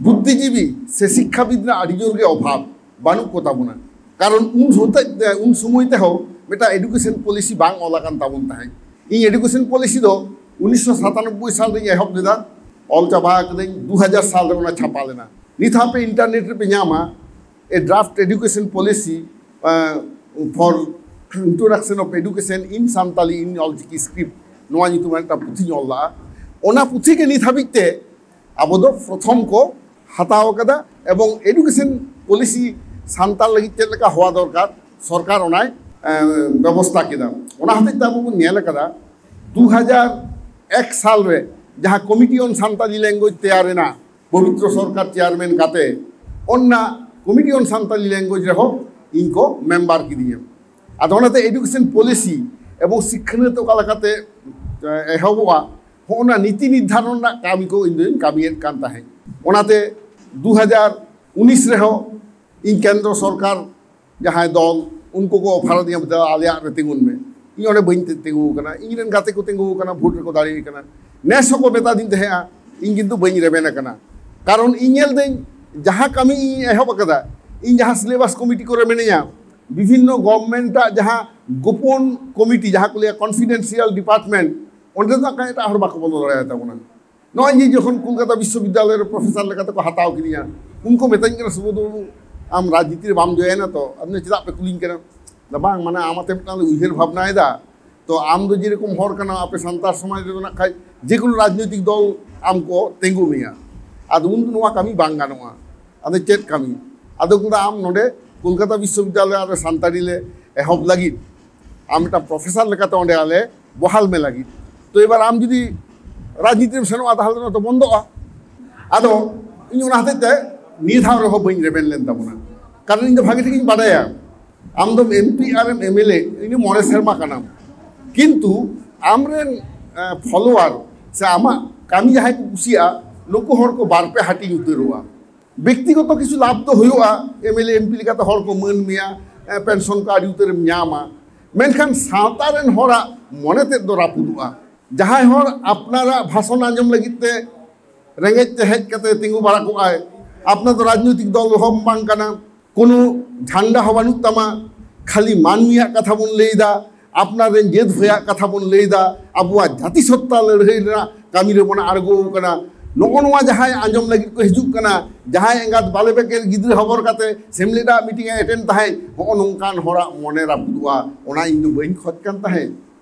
ᱵᱩᱫᱽᱫᱷᱤᱡᱤᱵᱤ ᱥᱮ ᱥᱤᱠᱠᱷᱟᱵᱤᱫ ᱨᱮᱱᱟᱜ ᱟᱹᱰᱤ ᱡᱳᱨ ᱜᱮ ᱚᱵᱷᱟᱵᱽ, ᱵᱟᱹᱱᱩᱜ ᱠᱚ ᱛᱟᱵᱚᱱᱟ᱾ ᱠᱟᱨᱚᱱ ᱩᱱ ᱦᱚᱛᱮᱡ ᱛᱮ, ᱩᱱ ᱥᱚᱢᱚᱭ ᱛᱮᱦᱚᱸ ᱢᱤᱫᱴᱟᱝ ᱮᱰᱩᱠᱮᱥᱚᱱ ᱯᱚᱞᱤᱥᱤ ᱵᱟᱝ ᱚᱞ ᱟᱠᱟᱱ ᱛᱟᱵᱚᱱ ᱛᱟᱦᱮᱸᱫ᱾ ᱤᱧ ᱮᱰᱩᱠᱮᱥᱚᱱ ᱯᱚᱞᱤᱥᱤ ᱫᱚ ᱩᱱᱤᱥᱥᱚ ᱥᱟᱛᱟᱱᱚᱵᱵᱳᱭ ᱥᱟᱞ ᱨᱤᱧ ᱮᱦᱚᱵ ᱞᱮᱫᱟ, ᱚᱞ ᱪᱟᱵᱟ ᱟᱠᱟᱫᱟᱹᱧ, ᱫᱩ ᱦᱟᱡᱟᱨ ᱥᱟᱞ ᱨᱮ ᱚᱱᱟ ᱪᱷᱟᱯᱟ ᱞᱮᱱᱟ᱾ ᱱᱤᱛ ᱦᱚᱸ ᱟᱯᱮ ᱤᱱᱴᱟᱨᱱᱮᱴ ᱨᱮᱯᱮ ᱧᱟᱢᱟ, A Draft Education Policy for introduction of education in Santali in Ol Chiki script, ᱱᱚᱣᱟ ᱧᱩᱛᱩᱢᱟᱱ ᱢᱤᱫᱴᱟᱝ ᱯᱩᱛᱷᱤᱧ ᱚᱞ ᱞᱟᱜᱼᱟ᱾ ᱚᱱᱟ ᱯᱩᱛᱷᱤ ᱜᱮ ᱱᱤᱛ ᱦᱟᱹᱵᱤᱡ ᱛᱮ ᱟᱵᱚ ᱫᱚ ᱯᱨᱚᱛᱷᱚᱢ ᱠᱚ ᱦᱟᱛᱟᱣ ᱟᱠᱟᱫᱟ, ᱮᱵᱚᱝ ᱮᱰᱩᱠᱮᱥᱚᱱ ᱯᱚᱞᱤᱥᱤ ᱥᱟᱱᱛᱟᱲ ᱞᱟᱹᱜᱤᱫ ᱪᱮᱫ ᱞᱮᱠᱟ ᱦᱚᱣᱟ ᱫᱚᱨᱠᱟᱨ, ᱥᱚᱨᱠᱟᱨ ᱚᱱᱟᱭ ᱮ, ᱵᱮᱵᱚᱥᱛᱟ ᱠᱮᱫᱟ᱾ ᱚᱱᱟ ᱦᱚᱛᱮᱡ ᱛᱮ ᱟᱵᱚ ᱵᱚᱱ ᱧᱮᱞ ᱟᱠᱟᱫᱟ, ᱫᱩ ᱦᱟᱡᱟᱨ ᱮᱠ ᱥᱟᱞ ᱨᱮ ᱡᱟᱦᱟᱸ ᱠᱚᱢᱤᱴᱤ ᱚᱱ ᱥᱟᱱᱛᱟᱞᱤ ᱞᱮᱝᱜᱩᱭᱮᱡᱽ ᱛᱮᱭᱟᱨ ᱮᱱᱟ, ᱯᱚᱵᱤᱛᱨᱚ ᱥᱚᱨᱠᱟᱨ ᱪᱮᱭᱟᱨᱢᱮᱱ ᱠᱟᱛᱮ, ᱚᱱᱟ ᱠᱚᱢᱤᱴᱤ ᱚᱱ ᱥᱟᱱᱛᱟᱞᱤ ᱞᱮᱝᱜᱩᱭᱮᱡᱽ ᱨᱮᱦᱚᱸ ᱤᱧ ᱠᱚ ᱢᱮᱢᱵᱟᱨ ᱠᱤᱫᱤᱧᱟ᱾ ᱟᱫᱚ ᱚᱱᱟᱛᱮ ᱮᱰᱩᱠᱮᱥᱚᱱ ᱯᱚᱞᱤᱥᱤ ᱮᱵᱚᱝ ᱥᱤᱠᱷᱱᱟᱹᱛ ᱚᱠᱟ ᱞᱮᱠᱟᱛᱮ ᱮ, ᱮᱦᱚᱵᱚᱜᱼᱟ, ᱦᱚᱸ ᱚᱱᱟ ᱱᱤᱛᱤ ᱱᱤᱨᱫᱷᱟᱨᱚᱱ ᱨᱮᱱᱟᱜ ᱠᱟᱹᱢᱤ ᱠᱚ ᱤᱧ ᱫᱚᱧ ᱠᱟᱹᱢᱤᱭᱮᱫ ᱠᱟᱱ ᱛᱟᱦᱮᱸᱫ᱾ ᱚᱱᱟᱛᱮ ᱫᱩ ᱦᱟᱡᱟᱨ ᱩᱱᱤᱥ ᱨᱮᱦᱚᱸ ᱤᱧ ᱠᱮᱱᱫᱨᱚ ᱥᱚᱨᱠᱟᱨ ᱡᱟᱦᱟᱸᱭ ᱫᱚᱞ, ᱩᱱᱠᱩ ᱠᱚ ᱚᱯᱷᱟᱨ ᱟᱹᱫᱤᱧᱟ, "ᱫᱮᱞᱟ ᱟᱞᱮᱭᱟᱜ ᱨᱮ ᱛᱤᱸᱜᱩᱱ ᱢᱮ᱾" ᱤᱧ ᱚᱸᱰᱮ ᱵᱟᱹᱧ ᱛᱤᱸᱜᱩ ᱟᱠᱟᱱᱟ, ᱤᱧ ᱨᱮᱱ ᱜᱟᱛᱮ ᱠᱚ ᱛᱤᱸᱜᱩ ᱟᱠᱟᱱᱟ, ᱵᱷᱳᱴ ᱨᱮᱠᱚ ᱫᱟᱲᱮ ᱟᱠᱟᱱᱟ᱾ ᱱᱮᱥ ᱦᱚᱸᱠᱚ ᱢᱮᱛᱟᱫᱤᱧ ᱛᱟᱦᱮᱸᱜᱼᱟ, ᱤᱧ ᱠᱤᱱᱛᱩ ᱵᱟᱹᱧ ᱨᱮᱵᱮᱱ ᱟᱠᱟᱱᱟ᱾ ᱠᱟᱨᱚᱱ ᱤᱧ ᱧᱮᱞ ᱫᱟᱹᱧ, ᱡᱟᱦᱟᱸ ᱠᱟᱹᱢᱤ ᱤᱧ ᱮᱦᱚᱵ ᱟᱠᱟᱫᱟ, ᱤᱧ ᱡᱟᱦᱟᱸ ᱥᱤᱞᱮᱵᱟᱥ ᱠᱚᱢᱤᱴᱤ ᱠᱚᱨᱮ ᱢᱤᱱᱟᱹᱧᱟ, ᱵᱤᱵᱷᱤᱱᱱᱚ ᱜᱚᱵᱷᱢᱮᱱᱴᱟᱜ ᱡᱟᱦᱟᱸ ᱜᱳᱯᱚᱱ ᱠᱚᱢᱤᱴᱤ, ᱡᱟᱦᱟᱸ ᱠᱚ ᱞᱟᱹᱭᱟ ᱠᱚᱱᱯᱷᱤᱰᱮᱱᱥᱤᱭᱟᱞ ᱰᱤᱯᱟᱨᱴᱢᱮᱱᱴ, ᱚᱸᱰᱮ ᱫᱚ ᱱᱟᱜ ᱠᱷᱟᱱ ᱮᱴᱟᱜ ᱦᱚᱲ ᱵᱟᱠᱚ ᱵᱚᱞᱚ ᱫᱟᱲᱮᱭᱟᱛᱟ ᱵᱚᱱᱟ᱾ ᱱᱚᱜᱼᱚᱭ ᱡᱮ ᱡᱚᱠᱷᱚᱱ ᱠᱳᱞᱠᱟᱛᱟ ᱵᱤᱥᱥᱚᱵᱤᱫᱽᱫᱟᱞᱚᱭ ᱨᱮ ᱯᱨᱚᱯᱷᱮᱥᱚᱨ ᱞᱮᱠᱟᱛᱮ ᱠᱚ ᱦᱟᱛᱟᱣ ᱠᱤᱫᱤᱧᱟ, ᱩᱱᱠᱩ ᱢᱮᱛᱟᱹᱧ ᱠᱟᱱᱟ, "ᱥᱩᱵᱳᱫᱷ ᱵᱟᱹᱵᱩ, ᱟᱢ ᱨᱟᱡᱽᱱᱤᱛᱤ ᱨᱮ ᱵᱟᱢ ᱡᱚᱭᱮᱱᱟ ᱛᱚ?" ᱟᱫᱚ ᱪᱮᱫᱟᱜ ᱯᱮ ᱠᱩᱞᱤᱧ ᱠᱟᱱᱟ? ᱫᱟ ᱵᱟᱝ, ᱢᱟᱱᱮ, ᱟᱢ ᱟᱛᱮ ᱢᱤᱫᱴᱟᱝ ᱞᱮ ᱩᱭᱦᱟᱹᱨ ᱵᱷᱟᱵᱽᱱᱟᱭᱮᱫᱟ, ᱛᱚ ᱟᱢ ᱫᱚ ᱡᱮᱨᱚᱠᱚᱢ ᱦᱚᱲ ᱠᱟᱱᱟᱢ, ᱟᱯᱮ ᱥᱟᱱᱛᱟᱲ ᱥᱚᱢᱟᱡᱽ ᱨᱮᱫᱚ ᱱᱟᱜ ᱠᱷᱟᱡ ᱡᱮ ᱠᱳᱱᱳ ᱨᱟᱡᱽᱱᱳᱭᱛᱤᱠ ᱫᱚᱞ ᱟᱢ ᱠᱚ ᱛᱤᱸᱜᱩ ᱢᱮᱭᱟ᱾ ᱟᱫᱚ ᱩᱱ ᱫᱚ ᱱᱚᱣᱟ ᱠᱟᱹᱢᱤ ᱵᱟᱝ ᱜᱟᱱᱚᱜᱼᱟ᱾ ᱟᱫᱚ ᱪᱮᱫ ᱠᱟᱹᱢᱤ? ᱟᱫᱚ ᱠᱚ ᱢᱮᱛᱟᱜᱼᱟ, "ᱟᱢ ᱱᱚᱰᱮ ᱠᱳᱞᱠᱟᱛᱟ ᱵᱤᱥᱥᱚᱵᱤᱫᱽᱫᱟᱞᱚᱭ ᱨᱮ ᱥᱟᱱᱛᱟᱲᱤ ᱞᱮ ᱮᱦᱚᱵ ᱞᱟᱹᱜᱤᱫ, ᱟᱢ ᱢᱤᱫᱴᱟᱝ ᱯᱨᱚᱯᱷᱮᱥᱚᱨ ᱞᱮᱠᱟᱛᱮ ᱚᱸᱰᱮ ᱟᱞᱮ ᱵᱚᱦᱟᱞ ᱢᱮ ᱞᱟᱹᱜᱤᱫ᱾ ᱛᱚ ᱮᱵᱟᱨ ᱟᱢ ᱡᱩᱫᱤ ᱨᱟᱡᱽᱱᱤᱛᱤ ᱨᱮᱢ ᱥᱮᱱᱚᱜᱼᱟ, ᱛᱟᱦᱚᱞᱮ ᱚᱱᱟ ᱫᱚ ᱵᱚᱱᱫᱚᱜᱼᱟ᱾" ᱟᱫᱚ ᱤᱧ ᱚᱱᱟ ᱦᱚᱛᱮᱡ ᱛᱮ ᱱᱤᱭᱟᱹ ᱫᱷᱟᱣ ᱨᱮᱦᱚᱸ ᱵᱟᱹᱧ ᱨᱮᱵᱮᱱ ᱞᱮᱱ ᱛᱟᱵᱚᱱᱟ, ᱠᱟᱨᱚᱱ ᱤᱧ ᱫᱚ ᱵᱷᱟᱜᱮ ᱴᱷᱤᱠ ᱤᱧ ᱵᱟᱰᱟᱭᱟ, ᱟᱢ ᱫᱚᱢ M P R M M L A, ᱤᱧ ᱫᱚ ᱢᱚᱬᱮ ᱥᱮᱨᱢᱟ ᱠᱟᱱᱟᱢ, ᱠᱤᱱᱛᱩ ᱟᱢᱨᱮᱱ ᱯᱷᱚᱞᱳᱣᱟᱨ ᱥᱮ ᱟᱢᱟᱜ ᱠᱟᱹᱢᱤ ᱡᱟᱦᱟᱸᱭ ᱠᱚ ᱠᱩᱥᱤᱭᱟᱜᱼᱟ, ᱱᱩᱠᱩ ᱦᱚᱲ ᱠᱚ ᱵᱟᱨ ᱯᱮ ᱦᱟᱹᱴᱤᱧ ᱩᱛᱟᱹᱨᱚᱜᱼᱟ᱾ ᱵᱮᱠᱛᱤᱜᱚᱛᱚ ᱠᱤᱪᱷᱩ ᱞᱟᱵᱷ ᱫᱚ ᱦᱩᱭᱩᱜᱼᱟ, M L A M P ᱞᱮᱠᱟᱛᱮ ᱦᱚᱲ ᱠᱚ ᱢᱟᱹᱱ ᱢᱮᱭᱟ, ᱯᱮᱱᱥᱚᱱ ᱠᱚ ᱟᱹᱰᱤ ᱩᱛᱟᱹᱨᱮᱢ ᱧᱟᱢᱟ, ᱢᱮᱱᱠᱷᱟᱱ ᱥᱟᱶᱛᱟ ᱨᱮᱱ ᱦᱚᱲᱟᱜ ᱢᱚᱱᱮ ᱛᱮᱫ ᱫᱚ ᱨᱟᱹᱯᱩᱫᱚᱜᱼᱟ᱾ ᱡᱟᱦᱟᱸᱭ ᱦᱚᱲ ᱟᱯᱱᱟᱨᱟᱜ ᱵᱷᱟᱥᱚᱱ ᱟᱸᱡᱚᱢ ᱞᱟᱹᱜᱤᱫ ᱛᱮ ᱨᱮᱸᱜᱮᱡ ᱛᱮ ᱦᱮᱡ ᱠᱟᱛᱮ ᱛᱤᱸᱜᱩ ᱵᱟᱲᱟ ᱠᱚᱜᱼᱟᱭ, ᱟᱯᱱᱟᱨ ᱫᱚ ᱨᱟᱡᱽᱱᱳᱭᱛᱤᱠ ᱫᱚᱞ ᱦᱚᱸ ᱵᱟᱝ ᱠᱟᱱᱟ, ᱠᱳᱱᱳ ᱡᱷᱟᱱᱰᱟ ᱦᱚᱸ ᱵᱟᱹᱱᱩᱜ ᱛᱟᱢᱟ, ᱠᱷᱟᱹᱞᱤ ᱢᱟᱹᱱᱢᱤᱭᱟᱜ ᱠᱟᱛᱷᱟ ᱵᱚᱱ ᱞᱟᱹᱭᱫᱟ, ᱟᱯᱱᱟᱨ ᱨᱮᱱ ᱡᱟᱹᱛ ᱵᱷᱟᱹᱭᱟᱜ ᱠᱟᱛᱷᱟ ᱵᱚᱱ ᱞᱟᱹᱭᱫᱟ, ᱟᱵᱚᱣᱟᱜ ᱡᱟᱹᱛᱤ ᱥᱚᱛᱛᱟ ᱞᱟᱹᱲᱦᱟᱹᱭ ᱨᱮᱱᱟᱜ ᱠᱟᱹᱢᱤ ᱨᱮᱵᱚᱱ ᱟᱬᱜᱚ ᱟᱠᱟᱱᱟ᱾ ᱱᱚᱜᱼᱚ ᱱᱚᱣᱟ ᱡᱟᱦᱟᱸᱭ ᱟᱸᱡᱚᱢ ᱞᱟᱹᱜᱤᱫ ᱠᱚ ᱦᱤᱡᱩᱜ ᱠᱟᱱᱟ, ᱡᱟᱦᱟᱸᱭ ᱮᱸᱜᱟᱛ ᱵᱟᱞᱮ ᱵᱮᱠᱮᱨ ᱜᱤᱫᱽᱨᱟᱹ ᱦᱚᱵᱚᱨ ᱠᱟᱛᱮ ᱥᱮᱢᱞᱮᱫ ᱟᱜ ᱢᱤᱴᱤᱝ ᱮ ᱮᱴᱮᱱᱰ ᱛᱟᱦᱮᱸᱫ, ᱱᱚᱜᱼᱚ ᱱᱚᱝᱠᱟᱱ ᱦᱚᱲᱟᱜ ᱢᱚᱱᱮ ᱨᱟᱹᱯᱩᱫᱚᱜᱼᱟ, ᱚᱱᱟ ᱤᱧ ᱫᱚ ᱵᱟᱹᱧ ᱠᱷᱚᱡᱽ ᱠᱟᱱ ᱛᱟᱦᱮᱸᱫ᱾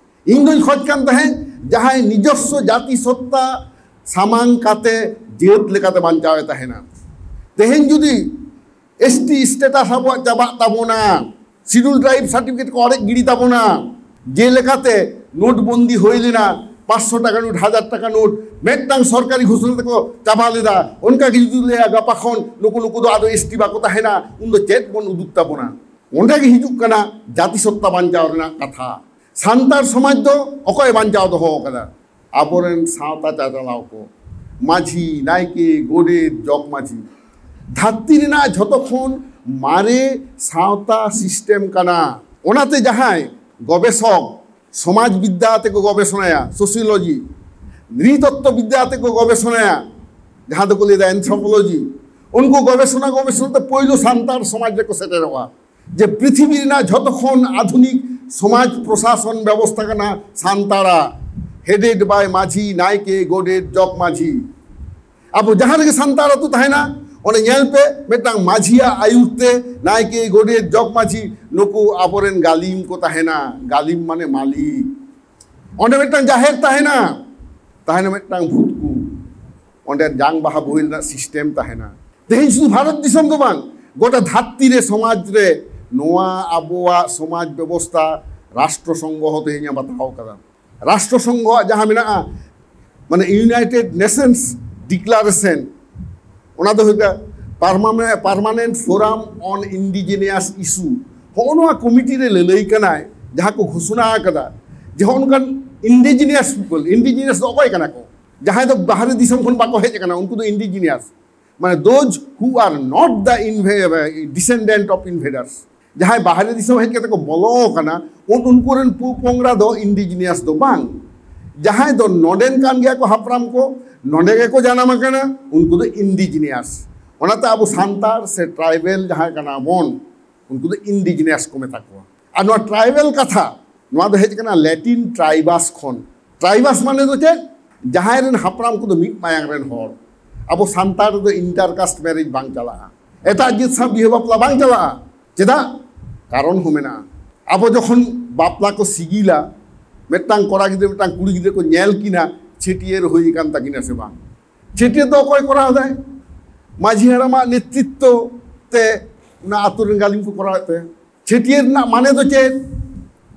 ᱤᱧ ᱫᱚᱧ ᱠᱷᱚᱡᱽ ᱠᱟᱱ ᱛᱟᱦᱮᱸᱫ ᱡᱟᱦᱟᱸᱭ ᱱᱤᱡᱚᱥᱥᱚ ᱡᱟᱹᱛᱤ ᱥᱚᱛᱛᱟ ᱥᱟᱢᱟᱝ ᱠᱟᱛᱮ ᱡᱟᱹᱛ ᱞᱮᱠᱟᱛᱮ ᱵᱟᱧᱪᱟᱣ ᱮ ᱛᱟᱦᱮᱱᱟ᱾ ᱛᱮᱦᱮᱧ ᱡᱩᱫᱤ ᱮᱥ ᱴᱤ ᱥᱴᱮᱴᱟᱥ ᱟᱵᱚᱣᱟᱜ ᱪᱟᱵᱟᱜ ᱛᱟᱵᱚᱱᱟ, ᱥᱤᱰᱩᱞ ᱴᱨᱟᱭᱤᱵ ᱥᱟᱨᱴᱤᱯᱷᱤᱠᱮᱴ ᱠᱚ ᱚᱲᱮᱡ ᱜᱤᱰᱤ ᱛᱟᱵᱚᱱᱟ, ᱡᱮᱞᱮᱠᱟᱛᱮ ᱱᱳᱴ ᱵᱚᱱᱫᱤ ᱦᱩᱭ ᱞᱮᱱᱟ, ᱯᱟᱸᱪᱥᱚ ᱴᱟᱠᱟ ᱱᱳᱴ, ᱦᱟᱡᱟᱨ ᱴᱟᱠᱟ ᱱᱳᱴ, ᱢᱤᱫᱴᱟᱝ ᱥᱚᱨᱠᱟᱨᱤ ᱜᱷᱳᱥᱚᱱᱟ ᱛᱮᱠᱚ ᱪᱟᱵᱟ ᱞᱮᱫᱟ᱾ ᱚᱱᱠᱟ ᱜᱮ ᱡᱩᱫᱤ ᱞᱟᱹᱭᱟ ᱜᱟᱯᱟ ᱠᱷᱚᱱ ᱱᱩᱠᱩ ᱱᱩᱠᱩ ᱫᱚ ᱟᱫᱚ ᱮᱥ ᱴᱤ ᱵᱟᱠᱚ ᱛᱟᱦᱮᱱᱟ, ᱩᱱᱫᱚ ᱪᱮᱫ ᱵᱚᱱ ᱩᱫᱩᱜ ᱛᱟᱵᱚᱱᱟ? ᱚᱸᱰᱮ ᱜᱮ ᱦᱤᱡᱩᱜ ᱠᱟᱱᱟ ᱡᱟᱹᱛᱤ ᱥᱚᱛᱛᱟ ᱵᱟᱧᱪᱟᱣ ᱨᱮᱱᱟᱜ ᱠᱟᱛᱷᱟ᱾ ᱥᱟᱱᱛᱟᱲ ᱥᱚᱢᱟᱡᱽ ᱫᱚ ᱚᱠᱚᱭ ᱵᱟᱧᱪᱟᱣ ᱫᱚᱦᱚ ᱟᱠᱟᱫᱟ? ᱟᱵᱚᱨᱮᱱ ᱥᱟᱶᱛᱟ ᱪᱟᱪᱟᱞᱟᱣ ᱠᱚ, ᱢᱟᱹᱡᱷᱤ, ᱱᱟᱭᱠᱮ, ᱜᱚᱰᱮᱛ, ᱡᱚᱜᱽ ᱢᱟᱹᱡᱷᱤ᱾ ᱫᱷᱟᱹᱨᱛᱤ ᱨᱮᱱᱟᱜ ᱡᱷᱚᱛᱚ ᱠᱷᱚᱱ ᱢᱟᱨᱮ ᱥᱟᱶᱛᱟ ᱥᱤᱥᱴᱮᱢ ᱠᱟᱱᱟ᱾ ᱚᱱᱟᱛᱮ ᱡᱟᱦᱟᱸᱭ ᱜᱚᱵᱮᱥᱚᱠ, ᱥᱚᱢᱟᱡᱽ ᱵᱤᱫᱽᱫᱟ ᱟᱛᱮ ᱠᱚ ᱜᱚᱵᱮᱥᱚᱱᱟᱭᱟ, ᱥᱳᱥᱤᱭᱳᱞᱚᱡᱤ, ᱱᱨᱤᱛᱚᱛᱛᱚ ᱵᱤᱫᱽᱫᱟ ᱟᱛᱮ ᱠᱚ ᱜᱚᱵᱮᱥᱚᱱᱟᱭᱟ, ᱡᱟᱦᱟᱸ ᱫᱚᱠᱚ ᱞᱟᱹᱭᱫᱟ ᱮᱱᱛᱷᱨᱳᱯᱳᱞᱚᱡᱤ, ᱩᱱᱠᱩ ᱜᱚᱵᱮᱥᱚᱱᱟ ᱜᱚᱵᱮᱥᱚᱱᱟ ᱛᱮ ᱯᱳᱭᱞᱳ ᱥᱟᱱᱛᱟᱲ ᱥᱚᱢᱟᱡᱽ ᱨᱮᱠᱚ ᱥᱮᱴᱮᱨᱚᱜᱼᱟ᱾ ᱡᱮ ᱯᱨᱤᱛᱷᱤᱵᱤ ᱨᱮᱱᱟᱜ ᱡᱷᱚᱛᱚ ᱠᱷᱚᱱ ᱟᱫᱷᱩᱱᱤᱠ ᱥᱚᱢᱟᱡᱽ ᱯᱨᱚᱥᱟᱥᱚᱱ ᱵᱮᱵᱚᱥᱛᱷᱟ ᱠᱟᱱᱟ ᱥᱟᱱᱛᱟᱲᱟᱜ, headed by ᱢᱟᱹᱡᱷᱤ, ᱱᱟᱭᱠᱮ, ᱜᱚᱰᱮᱛ, ᱡᱚᱜᱽ ᱢᱟᱹᱡᱷᱤ᱾ ᱟᱵᱚ ᱡᱟᱦᱟᱸ ᱨᱮᱜᱮ ᱥᱟᱱᱛᱟᱲ ᱟᱹᱛᱩ ᱛᱟᱦᱮᱱᱟ, ᱚᱸᱰᱮ ᱧᱮᱞ ᱯᱮ, ᱢᱤᱫᱴᱟᱝ ᱢᱟᱹᱡᱷᱤᱭᱟᱜ ᱟᱹᱭᱩᱨ ᱛᱮ ᱱᱟᱭᱠᱮ, ᱜᱚᱰᱮᱛ, ᱡᱚᱜᱽ ᱢᱟᱹᱡᱷᱤ, ᱱᱩᱠᱩ ᱟᱵᱚᱨᱮᱱ ᱜᱟᱹᱞᱤᱢ ᱠᱚ ᱛᱟᱦᱮᱱᱟ᱾ ᱜᱟᱹᱞᱤᱢ ᱢᱟᱱᱮ ᱢᱟᱹᱞᱤᱠ᱾ ᱚᱸᱰᱮ ᱢᱤᱫᱴᱟᱝ ᱡᱟᱦᱮᱨ ᱛᱟᱦᱮᱱᱟ, ᱛᱟᱦᱮᱱᱟ ᱢᱤᱫᱴᱟᱝ ᱵᱷᱩᱛᱠᱩ, ᱚᱸᱰᱮ ᱡᱟᱝ ᱵᱟᱦᱟ ᱵᱳᱦᱮᱞ ᱨᱮᱱᱟᱜ ᱥᱤᱥᱴᱮᱢ ᱛᱟᱦᱮᱱᱟ᱾ ᱛᱮᱦᱮᱧ ᱥᱩᱫᱷᱩ ᱵᱷᱟᱨᱚᱛ ᱫᱤᱥᱚᱢ ᱫᱚ ᱵᱟᱝ, ᱜᱚᱴᱟ ᱫᱷᱟᱹᱨᱛᱤ ᱨᱮ ᱥᱚᱢᱟᱡᱽ ᱨᱮ ᱱᱚᱣᱟ ᱟᱵᱚᱣᱟᱜ ᱥᱚᱢᱟᱡᱽ ᱵᱮᱵᱚᱥᱛᱷᱟ ᱨᱟᱥᱴᱨᱚ ᱥᱚᱝᱜᱷᱚ ᱦᱚᱸ ᱛᱮᱦᱮᱧ ᱮ ᱵᱟᱛᱟᱣ ᱠᱟᱫᱟ᱾ ᱨᱟᱥᱴᱨᱚ ᱥᱚᱝᱜᱷᱚᱣᱟᱜ ᱡᱟᱦᱟᱸ ᱢᱮᱱᱟᱜᱼᱟ, ᱢᱟᱱᱮ United Nations Declaration, ᱚᱱᱟ ᱫᱚ ᱦᱩᱭᱩᱜ ᱠᱟᱱᱟ Permanent, Permanent Forum on Indigenous Issue, ᱦᱚᱸᱜᱼᱚ ᱱᱚᱣᱟ ᱠᱚᱢᱤᱴᱤ ᱨᱮ ᱞᱟᱹᱞᱟᱹᱭ ᱠᱟᱱᱟᱭ, ᱡᱟᱦᱟᱸ ᱠᱚ ᱜᱷᱳᱥᱚᱱᱟ ᱟᱠᱟᱫᱟ ᱡᱮ ᱦᱚᱸᱜᱼᱚ ᱱᱚᱝᱠᱟᱱ indigenous people, indigenous ᱫᱚ ᱚᱠᱚᱭ ᱠᱟᱱᱟ ᱠᱚ? ᱡᱟᱦᱟᱸᱭ ᱫᱚ ᱵᱟᱦᱨᱮ ᱫᱤᱥᱚᱢ ᱠᱷᱚᱱ ᱵᱟᱠᱚ ᱦᱮᱡ ᱟᱠᱟᱱᱟ, ᱩᱱᱠᱩ ᱫᱚ indigenous, ᱢᱟᱱᱮ those who are not the inv- descendant of invaders. ᱡᱟᱦᱟᱸᱭ ᱵᱟᱦᱨᱮ ᱫᱤᱥᱚᱢ ᱦᱮᱡ ᱠᱟᱛᱮ ᱠᱚ ᱵᱚᱞᱚ ᱟᱠᱟᱱᱟ, ᱩᱱ ᱩᱱᱠᱩ ᱨᱮᱱ ᱯᱩ ᱯᱚᱝᱲᱟ ᱫᱚ indigenous ᱫᱚ ᱵᱟᱝ᱾ ᱡᱟᱦᱟᱸᱭ ᱫᱚ ᱱᱚᱰᱮᱱ ᱠᱟᱱ ᱜᱮᱭᱟ ᱠᱚ, ᱦᱟᱯᱲᱟᱢ ᱠᱚ ᱱᱚᱰᱮ ᱜᱮᱠᱚ ᱡᱟᱱᱟᱢ ᱟᱠᱟᱱᱟ, ᱩᱱᱠᱩ ᱫᱚ indigenous᱾ ᱚᱱᱟᱛᱮ ᱟᱵᱚ ᱥᱟᱱᱛᱟᱲ ᱥᱮ ᱴᱨᱟᱭᱵᱮᱞ ᱡᱟᱦᱟᱸᱭ ᱠᱟᱱᱟ ᱵᱚᱱ, ᱩᱱᱠᱩ ᱫᱚ indigenous ᱠᱚ ᱢᱮᱛᱟ ᱠᱚᱣᱟ᱾ ᱟᱨ ᱱᱚᱣᱟ ᱴᱨᱟᱭᱵᱮᱞ ᱠᱟᱛᱷᱟ, ᱱᱚᱣᱟ ᱫᱚ ᱦᱮᱡ ᱟᱠᱟᱱᱟ ᱞᱮᱴᱤᱱ ᱴᱨᱟᱭᱵᱟᱥ ᱠᱷᱚᱱ᱾ ᱴᱨᱟᱭᱵᱟᱥ ᱢᱟᱱᱮ ᱫᱚ ᱪᱮᱫ? ᱡᱟᱦᱟᱸᱭ ᱨᱮᱱ ᱦᱟᱯᱲᱟᱢ ᱠᱚᱫᱚ ᱢᱤᱫ ᱢᱟᱭᱟᱝ ᱨᱮᱱ ᱦᱚᱲ᱾ ᱟᱵᱚ ᱥᱟᱱᱛᱟᱲ ᱨᱮᱫᱚ ᱤᱱᱴᱟᱨ ᱠᱟᱥᱴ ᱢᱮᱨᱮᱡᱽ ᱵᱟᱝ ᱪᱟᱞᱟᱜᱼᱟ, ᱮᱴᱟᱜ ᱡᱟᱹᱛ ᱥᱟᱶ ᱵᱤᱦᱟᱹ ᱵᱟᱯᱞᱟ ᱵᱟᱝ ᱪᱟᱞᱟᱜᱼᱟ᱾ ᱪᱮᱫᱟᱜ? ᱠᱟᱨᱚᱱ ᱦᱚᱸ ᱢᱮᱱᱟᱜᱼᱟ᱾ ᱟᱵᱚ ᱡᱚᱠᱷᱚᱱ ᱵᱟᱯᱞᱟ ᱠᱚ ᱥᱤᱜᱤᱞᱟ, ᱢᱤᱫᱴᱟᱝ ᱠᱚᱲᱟ ᱜᱤᱫᱽᱨᱟᱹ ᱢᱤᱫᱴᱟᱝ ᱠᱩᱲᱤ ᱜᱤᱫᱽᱨᱟᱹ ᱠᱚ ᱧᱮᱞ ᱠᱤᱱᱟ, ᱪᱷᱟᱹᱴᱭᱟᱹᱨ ᱦᱩᱭ ᱟᱠᱟᱱ ᱛᱟᱹᱠᱤᱱᱟ ᱥᱮ ᱵᱟᱝ᱾ ᱪᱷᱟᱹᱴᱭᱟᱹᱨ ᱫᱚ ᱚᱠᱚᱭ ᱠᱚᱨᱟᱣ ᱫᱟᱭ? ᱢᱟᱹᱡᱷᱤ ᱦᱟᱲᱟᱢᱟᱜ ᱱᱮᱛᱨᱤᱛᱛᱚ ᱛᱮ ᱚᱱᱟ ᱟᱹᱛᱩ ᱨᱮᱱ ᱜᱟᱹᱞᱤᱢ ᱠᱚ ᱠᱚᱨᱟᱣᱮᱫ ᱛᱟᱭᱟ᱾ ᱪᱷᱟᱹᱴᱭᱟᱹᱨ ᱨᱮᱱᱟᱜ ᱢᱟᱱᱮ ᱫᱚ ᱪᱮᱫ?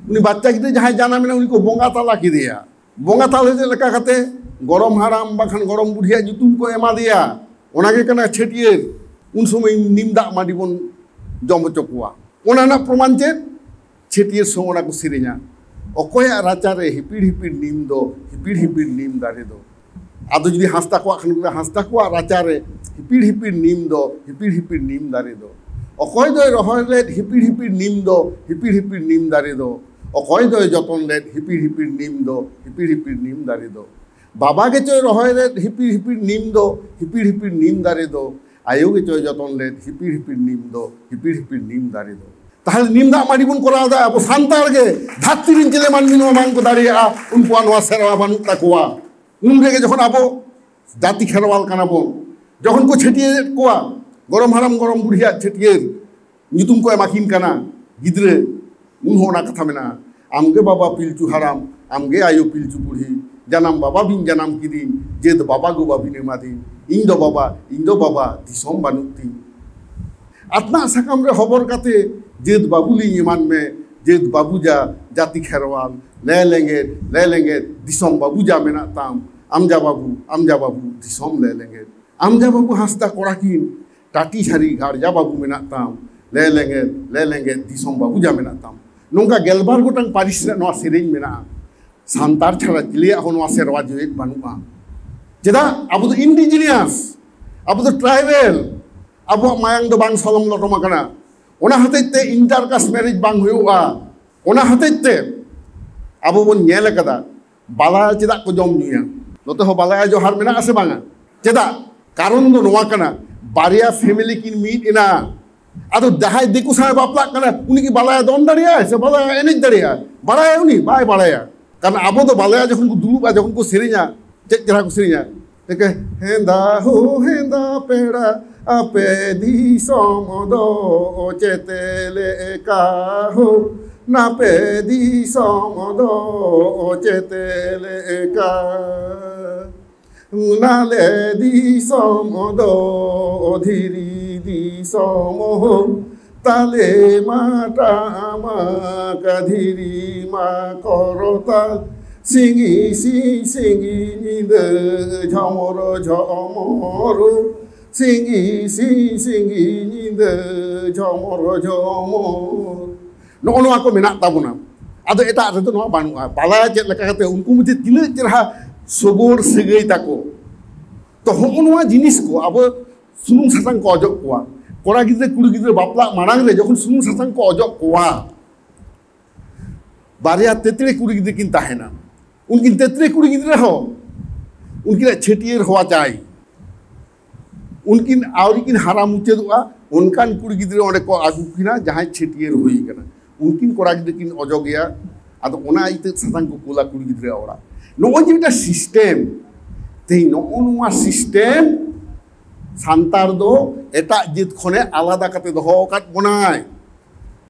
ᱩᱱᱤ ᱵᱟᱪᱪᱟ ᱜᱤᱫᱽᱨᱟᱹ ᱡᱟᱦᱟᱸᱭ ᱡᱟᱱᱟᱢᱮᱱᱟ, ᱩᱱᱤ ᱠᱚ ᱵᱚᱸᱜᱟ ᱛᱟᱞᱟ ᱠᱮᱫᱮᱭᱟ᱾ ᱵᱚᱸᱜᱟ ᱛᱟᱞᱟ ᱪᱮᱫ ᱞᱮᱠᱟ ᱠᱟᱛᱮ? ᱜᱚᱲᱚᱢ ᱦᱟᱲᱟᱢ ᱵᱟᱝᱠᱷᱟᱱ ᱜᱚᱲᱚᱢ ᱵᱩᱰᱷᱤᱭᱟᱜ ᱧᱩᱛᱩᱢ ᱠᱚ ᱮᱢᱟ ᱫᱮᱭᱟ᱾ ᱚᱱᱟ ᱜᱮ ᱠᱟᱱᱟ ᱪᱷᱟᱹᱴᱭᱟᱹᱨ᱾ ᱩᱱ ᱥᱚᱢᱚᱭ ᱱᱤᱢ ᱫᱟᱜ ᱢᱟᱹᱰᱤ ᱵᱚᱱ ᱡᱚᱢ ᱦᱚᱪᱚ ᱠᱚᱣᱟ᱾ ᱚᱱᱟ ᱨᱮᱱᱟᱜ ᱯᱨᱚᱢᱟᱱ ᱪᱮᱫ? ᱪᱷᱟᱹᱴᱭᱟᱹᱨ ᱥᱚᱢᱚᱭ ᱚᱱᱟ ᱠᱚ ᱥᱮᱨᱮᱧᱟ, "ᱚᱠᱚᱭᱟᱜ ᱨᱟᱪᱟᱨᱮ ᱦᱤᱯᱤᱲ ᱦᱤᱯᱤᱲ ᱱᱤᱢ ᱫᱚ, ᱦᱤᱯᱤᱲ ᱦᱤᱯᱤᱲ ᱱᱤᱢ ᱫᱟᱨᱮ ᱫᱚ?" ᱟᱫᱚ ᱡᱩᱫᱤ ᱦᱟᱸᱥᱫᱟ ᱠᱚᱣᱟᱜ ᱠᱷᱟᱱ, ᱦᱟᱸᱥᱫᱟ ᱠᱚᱣᱟᱜ ᱨᱟᱪᱟᱨᱮ ᱦᱤᱯᱤᱲ ᱦᱤᱯᱤᱲ ᱱᱤᱢ ᱫᱚ, ᱦᱤᱯᱤᱲ ᱦᱤᱯᱤᱲ ᱱᱤᱢ ᱫᱟᱨᱮ ᱫᱚ᱾ ᱚᱠᱚᱭ ᱫᱚᱭ ᱨᱚᱦᱚᱭ ᱞᱮᱫ ᱦᱤᱯᱤᱲ ᱦᱤᱯᱤᱲ ᱱᱤᱢ ᱫᱚ, ᱦᱤᱯᱤᱲ ᱦᱤᱯᱤᱲ ᱱᱤᱢ ᱫᱟᱨᱮ ᱫᱚ? ᱚᱠᱚᱭ ᱫᱚᱭ ᱡᱚᱛᱚᱱ ᱞᱮᱫ ᱦᱤᱯᱤᱲ ᱦᱤᱯᱤᱲ ᱱᱤᱢ ᱫᱚ, ᱦᱤᱯᱤᱲ ᱦᱤᱯᱤᱲ ᱱᱤᱢ ᱫᱟᱨᱮ ᱫᱚ? ᱵᱟᱵᱟ ᱜᱮᱪᱚᱭ ᱨᱚᱦᱚᱭ ᱞᱮᱫ ᱦᱤᱯᱤᱲ ᱦᱤᱯᱤᱲ ᱱᱤᱢ ᱫᱚ, ᱦᱤᱯᱤᱲ ᱦᱤᱯᱤᱲ ᱱᱤᱢ ᱫᱟᱨᱮ ᱫᱚ᱾ ᱟᱭᱳ ᱜᱮᱪᱚᱭ ᱡᱚᱛᱚᱱ ᱞᱮᱫ ᱦᱤᱯᱤᱲ ᱦᱤᱯᱤᱲ ᱱᱤᱢ ᱫᱚ, ᱦᱤᱯᱤᱲ ᱦᱤᱯᱤᱲ ᱱᱤᱢ ᱫᱟᱨᱮ ᱫᱚ᱾ ᱛᱟᱦᱞᱮ ᱱᱤᱢ ᱫᱟᱜ ᱢᱟᱹᱰᱤ ᱵᱚᱱ ᱠᱚᱨᱟᱣ ᱮᱫᱟ ᱟᱵᱚ ᱥᱟᱱᱛᱟᱲ ᱜᱮ᱾ ᱫᱷᱟᱹᱨᱛᱤ ᱨᱮᱱ ᱪᱤᱞᱤ ᱢᱟᱹᱱᱢᱤ ᱱᱚᱣᱟ ᱵᱟᱝ ᱠᱚ ᱫᱟᱲᱮᱭᱟᱜᱼᱟ, ᱩᱱᱠᱩᱣᱟᱜ ᱱᱚᱣᱟ ᱥᱮᱨᱣᱟ ᱵᱟᱹᱱᱩᱜ ᱛᱟᱠᱚᱣᱟ᱾ ᱩᱱ ᱨᱮᱜᱮ ᱡᱚᱠᱷᱚᱱ ᱟᱵᱚ ᱡᱟᱹᱛᱤ ᱠᱷᱮᱨᱣᱟᱞ ᱠᱟᱱᱟ ᱵᱚᱱ, ᱡᱚᱠᱷᱚᱱ ᱠᱚ ᱪᱷᱟᱹᱴᱭᱟᱹᱨᱮᱫ ᱠᱚᱣᱟ, ᱜᱚᱲᱚᱢ ᱦᱟᱲᱟᱢ ᱜᱚᱲᱚᱢ ᱵᱩᱲᱦᱤᱭᱟᱜ ᱪᱷᱟᱹᱴᱭᱟᱹᱨ ᱧᱩᱛᱩᱢ ᱠᱚ ᱮᱢᱟ ᱠᱤᱱ ᱠᱟᱱᱟ ᱜᱤᱫᱽᱨᱟᱹ, ᱩᱱ ᱦᱚᱸ ᱚᱱᱟ ᱠᱟᱛᱷᱟ ᱢᱮᱱᱟᱜᱼᱟ, "ᱟᱢᱜᱮ ᱵᱟᱵᱟ ᱯᱤᱞᱪᱩ ᱦᱟᱲᱟᱢ, ᱟᱢᱜᱮ ᱟᱭᱳ ᱯᱤᱞᱪᱩ ᱵᱩᱲᱦᱤ, ᱡᱟᱱᱟᱢ ᱵᱟᱵᱟ ᱵᱤᱱ ᱡᱟᱱᱟᱢ ᱠᱤᱫᱤᱧ, ᱡᱟᱹᱛ ᱵᱟᱵᱟ ᱜᱚ ᱵᱟᱵᱤᱱ ᱮᱢᱟᱫᱤᱧ, ᱤᱧ ᱫᱚ ᱵᱟᱵᱟ, ᱤᱧ ᱫᱚ ᱵᱟᱵᱟ, ᱫᱤᱥᱚᱢ ᱵᱟᱹᱱᱩᱜ ᱛᱤᱧ᱾ ᱟᱛᱱᱟᱜ ᱥᱟᱠᱟᱢ ᱨᱮ ᱦᱚᱵᱚᱨ ᱠᱟᱛᱮ ᱡᱟᱹᱛ ᱵᱟᱹᱵᱩ ᱞᱤᱧ ᱮᱢᱟᱱ ᱢᱮ, ᱡᱟᱹᱛ ᱵᱟᱹᱵᱩ ᱡᱟ ᱡᱟᱹᱛᱤ ᱠᱷᱮᱨᱣᱟᱞ, ᱞᱮ ᱞᱮᱸᱜᱮᱫ, ᱞᱮ ᱞᱮᱸᱜᱮᱫ, ᱫᱤᱥᱚᱢ ᱵᱟᱹᱵᱩ ᱡᱟ ᱢᱮᱱᱟᱜ ᱛᱟᱢ, ᱟᱢ ᱡᱟ ᱵᱟᱹᱵᱩ, ᱟᱢ ᱡᱟ ᱵᱟᱹᱵᱩ, ᱫᱤᱥᱚᱢ ᱞᱮ ᱞᱮᱸᱜᱮᱫ, ᱟᱢ ᱡᱟ ᱵᱟᱹᱵᱩ ᱦᱟᱸᱥᱫᱟ ᱠᱚᱲᱟ ᱠᱤᱱ, ᱴᱟᱴᱤ ᱡᱷᱟᱹᱨᱤ ᱜᱟᱲ ᱡᱟ ᱵᱟᱹᱵᱩ ᱢᱮᱱᱟᱜ ᱛᱟᱢ, ᱞᱮ ᱞᱮᱸᱜᱮᱫ, ᱞᱮ ᱞᱮᱸᱜᱮᱫ, ᱫᱤᱥᱚᱢ ᱵᱟᱹᱵᱩ ᱡᱟ ᱢᱮᱱᱟᱜ ᱛᱟᱢ᱾" ᱱᱚᱝᱠᱟ ᱜᱮᱞᱵᱟᱨ ᱜᱚᱴᱟᱝ ᱯᱟᱹᱨᱤᱥ ᱨᱮᱱᱟᱜ ᱱᱚᱣᱟ ᱥᱮᱨᱮᱧ ᱢᱮᱱᱟᱜᱼᱟ᱾ ᱥᱟᱱᱛᱟᱲ ᱪᱷᱟᱲᱟ ᱪᱤᱞᱤᱭᱟᱜ ᱦᱚᱸ ᱱᱚᱣᱟ ᱥᱮᱨᱣᱟ ᱡᱮᱣᱮᱫ ᱵᱟᱹᱱᱩᱜᱼᱟ᱾ ᱪᱮᱫᱟᱜ? ᱟᱵᱚ ᱫᱚ indigenous, ᱟᱵᱚ ᱫᱚ tribal, ᱟᱵᱚᱣᱟᱜ ᱢᱟᱭᱟᱝ ᱫᱚ ᱵᱟᱝ ᱥᱚᱞᱚᱢ ᱞᱚᱴᱚᱢ ᱟᱠᱟᱱᱟ᱾ ᱚᱱᱟ ᱦᱚᱛᱮᱡ ᱛᱮ inter caste marriage ᱵᱟᱝ ᱦᱩᱭᱩᱜᱼᱟ᱾ ᱚᱱᱟ ᱦᱚᱛᱮᱡ ᱛᱮ ᱟᱵᱚ ᱵᱚᱱ ᱧᱮᱞ ᱟᱠᱟᱫᱟ, ᱵᱟᱞᱟᱭᱟ ᱪᱮᱫᱟᱜ ᱠᱚ ᱡᱚᱢ ᱧᱩᱭᱟ? ᱱᱚᱛᱮ ᱦᱚᱸ ᱵᱟᱞᱟᱭᱟ ᱡᱚᱦᱟᱨ ᱢᱮᱱᱟᱜᱼᱟ ᱥᱮ ᱵᱟᱝᱟ? ᱪᱮᱫᱟᱜ? ᱠᱟᱨᱚᱱ ᱫᱚ ᱱᱚᱣᱟ ᱠᱟᱱᱟ, ᱵᱟᱨᱭᱟ family ᱠᱤᱱ ᱢᱤᱫ ᱮᱱᱟ᱾ ᱟᱫᱚ ᱡᱟᱦᱟᱸᱭ ᱫᱤᱠᱩ ᱥᱟᱶ ᱵᱟᱯᱞᱟᱜ ᱠᱟᱱᱟ, ᱩᱱᱤ ᱠᱤ ᱵᱟᱞᱟᱭᱟ ᱫᱚᱱ ᱫᱟᱲᱮᱭᱟᱜᱼᱟᱭ ᱥᱮ ᱵᱟᱞᱟᱭᱟ ᱮᱱᱮᱡ ᱫᱟᱲᱮᱭᱟᱜᱼᱟᱭ? ᱵᱟᱲᱟᱭᱟ ᱩᱱᱤ? ᱵᱟᱭ ᱵᱟᱲᱟᱭᱟ᱾ ᱠᱟᱨᱚᱱ ᱟᱵᱚ ᱫᱚ ᱵᱟᱞᱟᱭᱟ ᱡᱚᱠᱷᱚᱱ ᱠᱚ ᱫᱩᱲᱩᱵᱼᱟ, ᱡᱚᱠᱷᱚᱱ ᱠᱚ ᱥᱮᱨᱮᱧᱟ, ᱪᱮᱫ ᱪᱮᱦᱨᱟ ᱠᱚ ᱥᱮᱨᱮᱧᱟ᱾ ᱮᱠᱮ ᱦᱮᱸᱫᱟ ᱦᱳ ᱦᱮᱸᱫᱟ ᱯᱮᱲᱟ, ᱟᱯᱮ ᱫᱤᱥᱚᱢ ᱫᱚ ᱪᱮᱛᱮ ᱞᱮᱠᱟ ᱦᱳ, ᱱᱟᱯᱮ ᱫᱤᱥᱚᱢ ᱫᱚ ᱪᱮᱛᱮ ᱞᱮᱠᱟ᱾ ᱱᱟᱞᱮ ᱫᱤᱥᱚᱢ ᱫᱚ ᱫᱷᱤᱨᱤ ᱫᱤᱥᱚᱢ ᱦᱳ, ᱛᱟᱞᱮ ᱢᱟ ᱴᱟᱢᱟᱠ ᱫᱷᱤᱨᱤ ᱢᱟ ᱠᱚᱨᱛᱟᱞ, ᱥᱤᱸᱜᱤ ᱥᱤ ᱥᱤᱸᱜᱤ ᱧᱤᱫᱟᱹ ᱡᱷᱚᱢᱚᱨ ᱡᱷᱚᱢᱚᱨ, ᱥᱤᱸᱜᱤ ᱥᱤ ᱥᱤᱸᱜᱤ ᱧᱤᱫᱟᱹ ᱡᱷᱚᱢᱚᱨ ᱡᱷᱚᱢᱚᱨ᱾ ᱱᱚᱜᱼᱚ ᱱᱚᱣᱟ ᱠᱚ ᱢᱮᱱᱟᱜ ᱛᱟᱵᱚᱱᱟ᱾ ᱟᱫᱚ ᱮᱴᱟᱜ ᱨᱮᱫᱚ ᱱᱚᱣᱟ ᱵᱟᱹᱱᱩᱜᱼᱟ᱾ ᱵᱟᱞᱟᱭᱟ ᱪᱮᱫ ᱞᱮᱠᱟ ᱠᱟᱛᱮ ᱩᱱᱠᱩ ᱢᱚᱫᱽᱫᱷᱮ ᱛᱤᱱᱟᱹᱜ ᱪᱮᱨᱦᱟ ᱥᱚᱜᱚᱲ ᱥᱟᱹᱜᱟᱹᱭ ᱛᱟᱠᱚ᱾ ᱛᱚ ᱦᱚᱸᱜᱼᱚ ᱱᱚᱣᱟ ᱡᱤᱱᱤᱥ ᱠᱚ ᱟᱵᱚ ᱥᱩᱱᱩᱢ ᱥᱟᱥᱟᱝ ᱠᱚ ᱚᱡᱚᱜ ᱠᱚᱣᱟ᱾ ᱠᱚᱲᱟ ᱜᱤᱫᱽᱨᱟᱹ ᱠᱩᱲᱤ ᱜᱤᱫᱽᱨᱟᱹ ᱵᱟᱯᱞᱟᱜ ᱢᱟᱲᱟᱝ ᱨᱮ ᱡᱚᱠᱷᱚᱱ ᱥᱩᱱᱩᱢ ᱥᱟᱥᱟᱝ ᱠᱚ ᱚᱡᱚᱜ ᱠᱚᱣᱟ, ᱵᱟᱨᱭᱟ ᱛᱮᱛᱨᱮ ᱠᱩᱲᱤ ᱜᱤᱫᱽᱨᱟᱹ ᱠᱤᱱ ᱛᱟᱦᱮᱱᱟ᱾ ᱩᱱᱠᱤᱱ ᱛᱮᱛᱨᱮ ᱠᱩᱲᱤ ᱜᱤᱫᱽᱨᱟᱹ ᱦᱚᱸ ᱩᱱᱠᱤᱱᱟᱜ ᱪᱷᱟᱹᱴᱭᱟᱹᱨ ᱦᱚᱣᱟ ᱪᱟᱭ᱾ ᱩᱱᱠᱤᱱ ᱟᱹᱣᱨᱤ ᱠᱤᱱ ᱦᱟᱨᱟ ᱢᱩᱪᱟᱹᱫᱚᱜᱼᱟ, ᱚᱱᱠᱟᱱ ᱠᱩᱲᱤ ᱜᱤᱫᱽᱨᱟᱹ ᱚᱸᱰᱮ ᱠᱚ ᱟᱹᱜᱩ ᱠᱤᱱᱟ ᱡᱟᱦᱟᱸᱭ ᱪᱷᱟᱹᱴᱭᱟᱹᱨ ᱦᱩᱭ ᱠᱟᱱᱟ᱾ ᱩᱱᱠᱤᱱ ᱠᱚᱲᱟ ᱜᱤᱫᱽᱨᱟᱹ ᱠᱤᱱ ᱚᱡᱚᱜᱮᱭᱟ᱾ ᱟᱫᱚ ᱚᱱᱟ ᱤᱛᱟᱹ ᱥᱟᱥᱟᱝ ᱠᱚ ᱠᱩᱞᱟ ᱠᱩᱲᱤ ᱜᱤᱫᱽᱨᱟᱹ ᱚᱲᱟᱜ᱾ ᱱᱚᱜᱼᱚᱭ ᱡᱮ ᱢᱤᱫᱴᱟᱝ ᱥᱤᱥᱴᱮᱢ, ᱛᱮᱦᱮᱧ ᱱᱚᱜᱼᱚ ᱱᱚᱣᱟ ᱥᱤᱥᱴᱮᱢ ᱥᱟᱱᱛᱟᱲ ᱫᱚ ᱮᱴᱟᱜ ᱡᱟᱹᱛ ᱠᱷᱚᱱᱮ ᱟᱞᱟᱫᱟ ᱠᱟᱛᱮ ᱫᱚᱦᱚ ᱟᱠᱟᱫ ᱵᱚᱱᱟᱭ᱾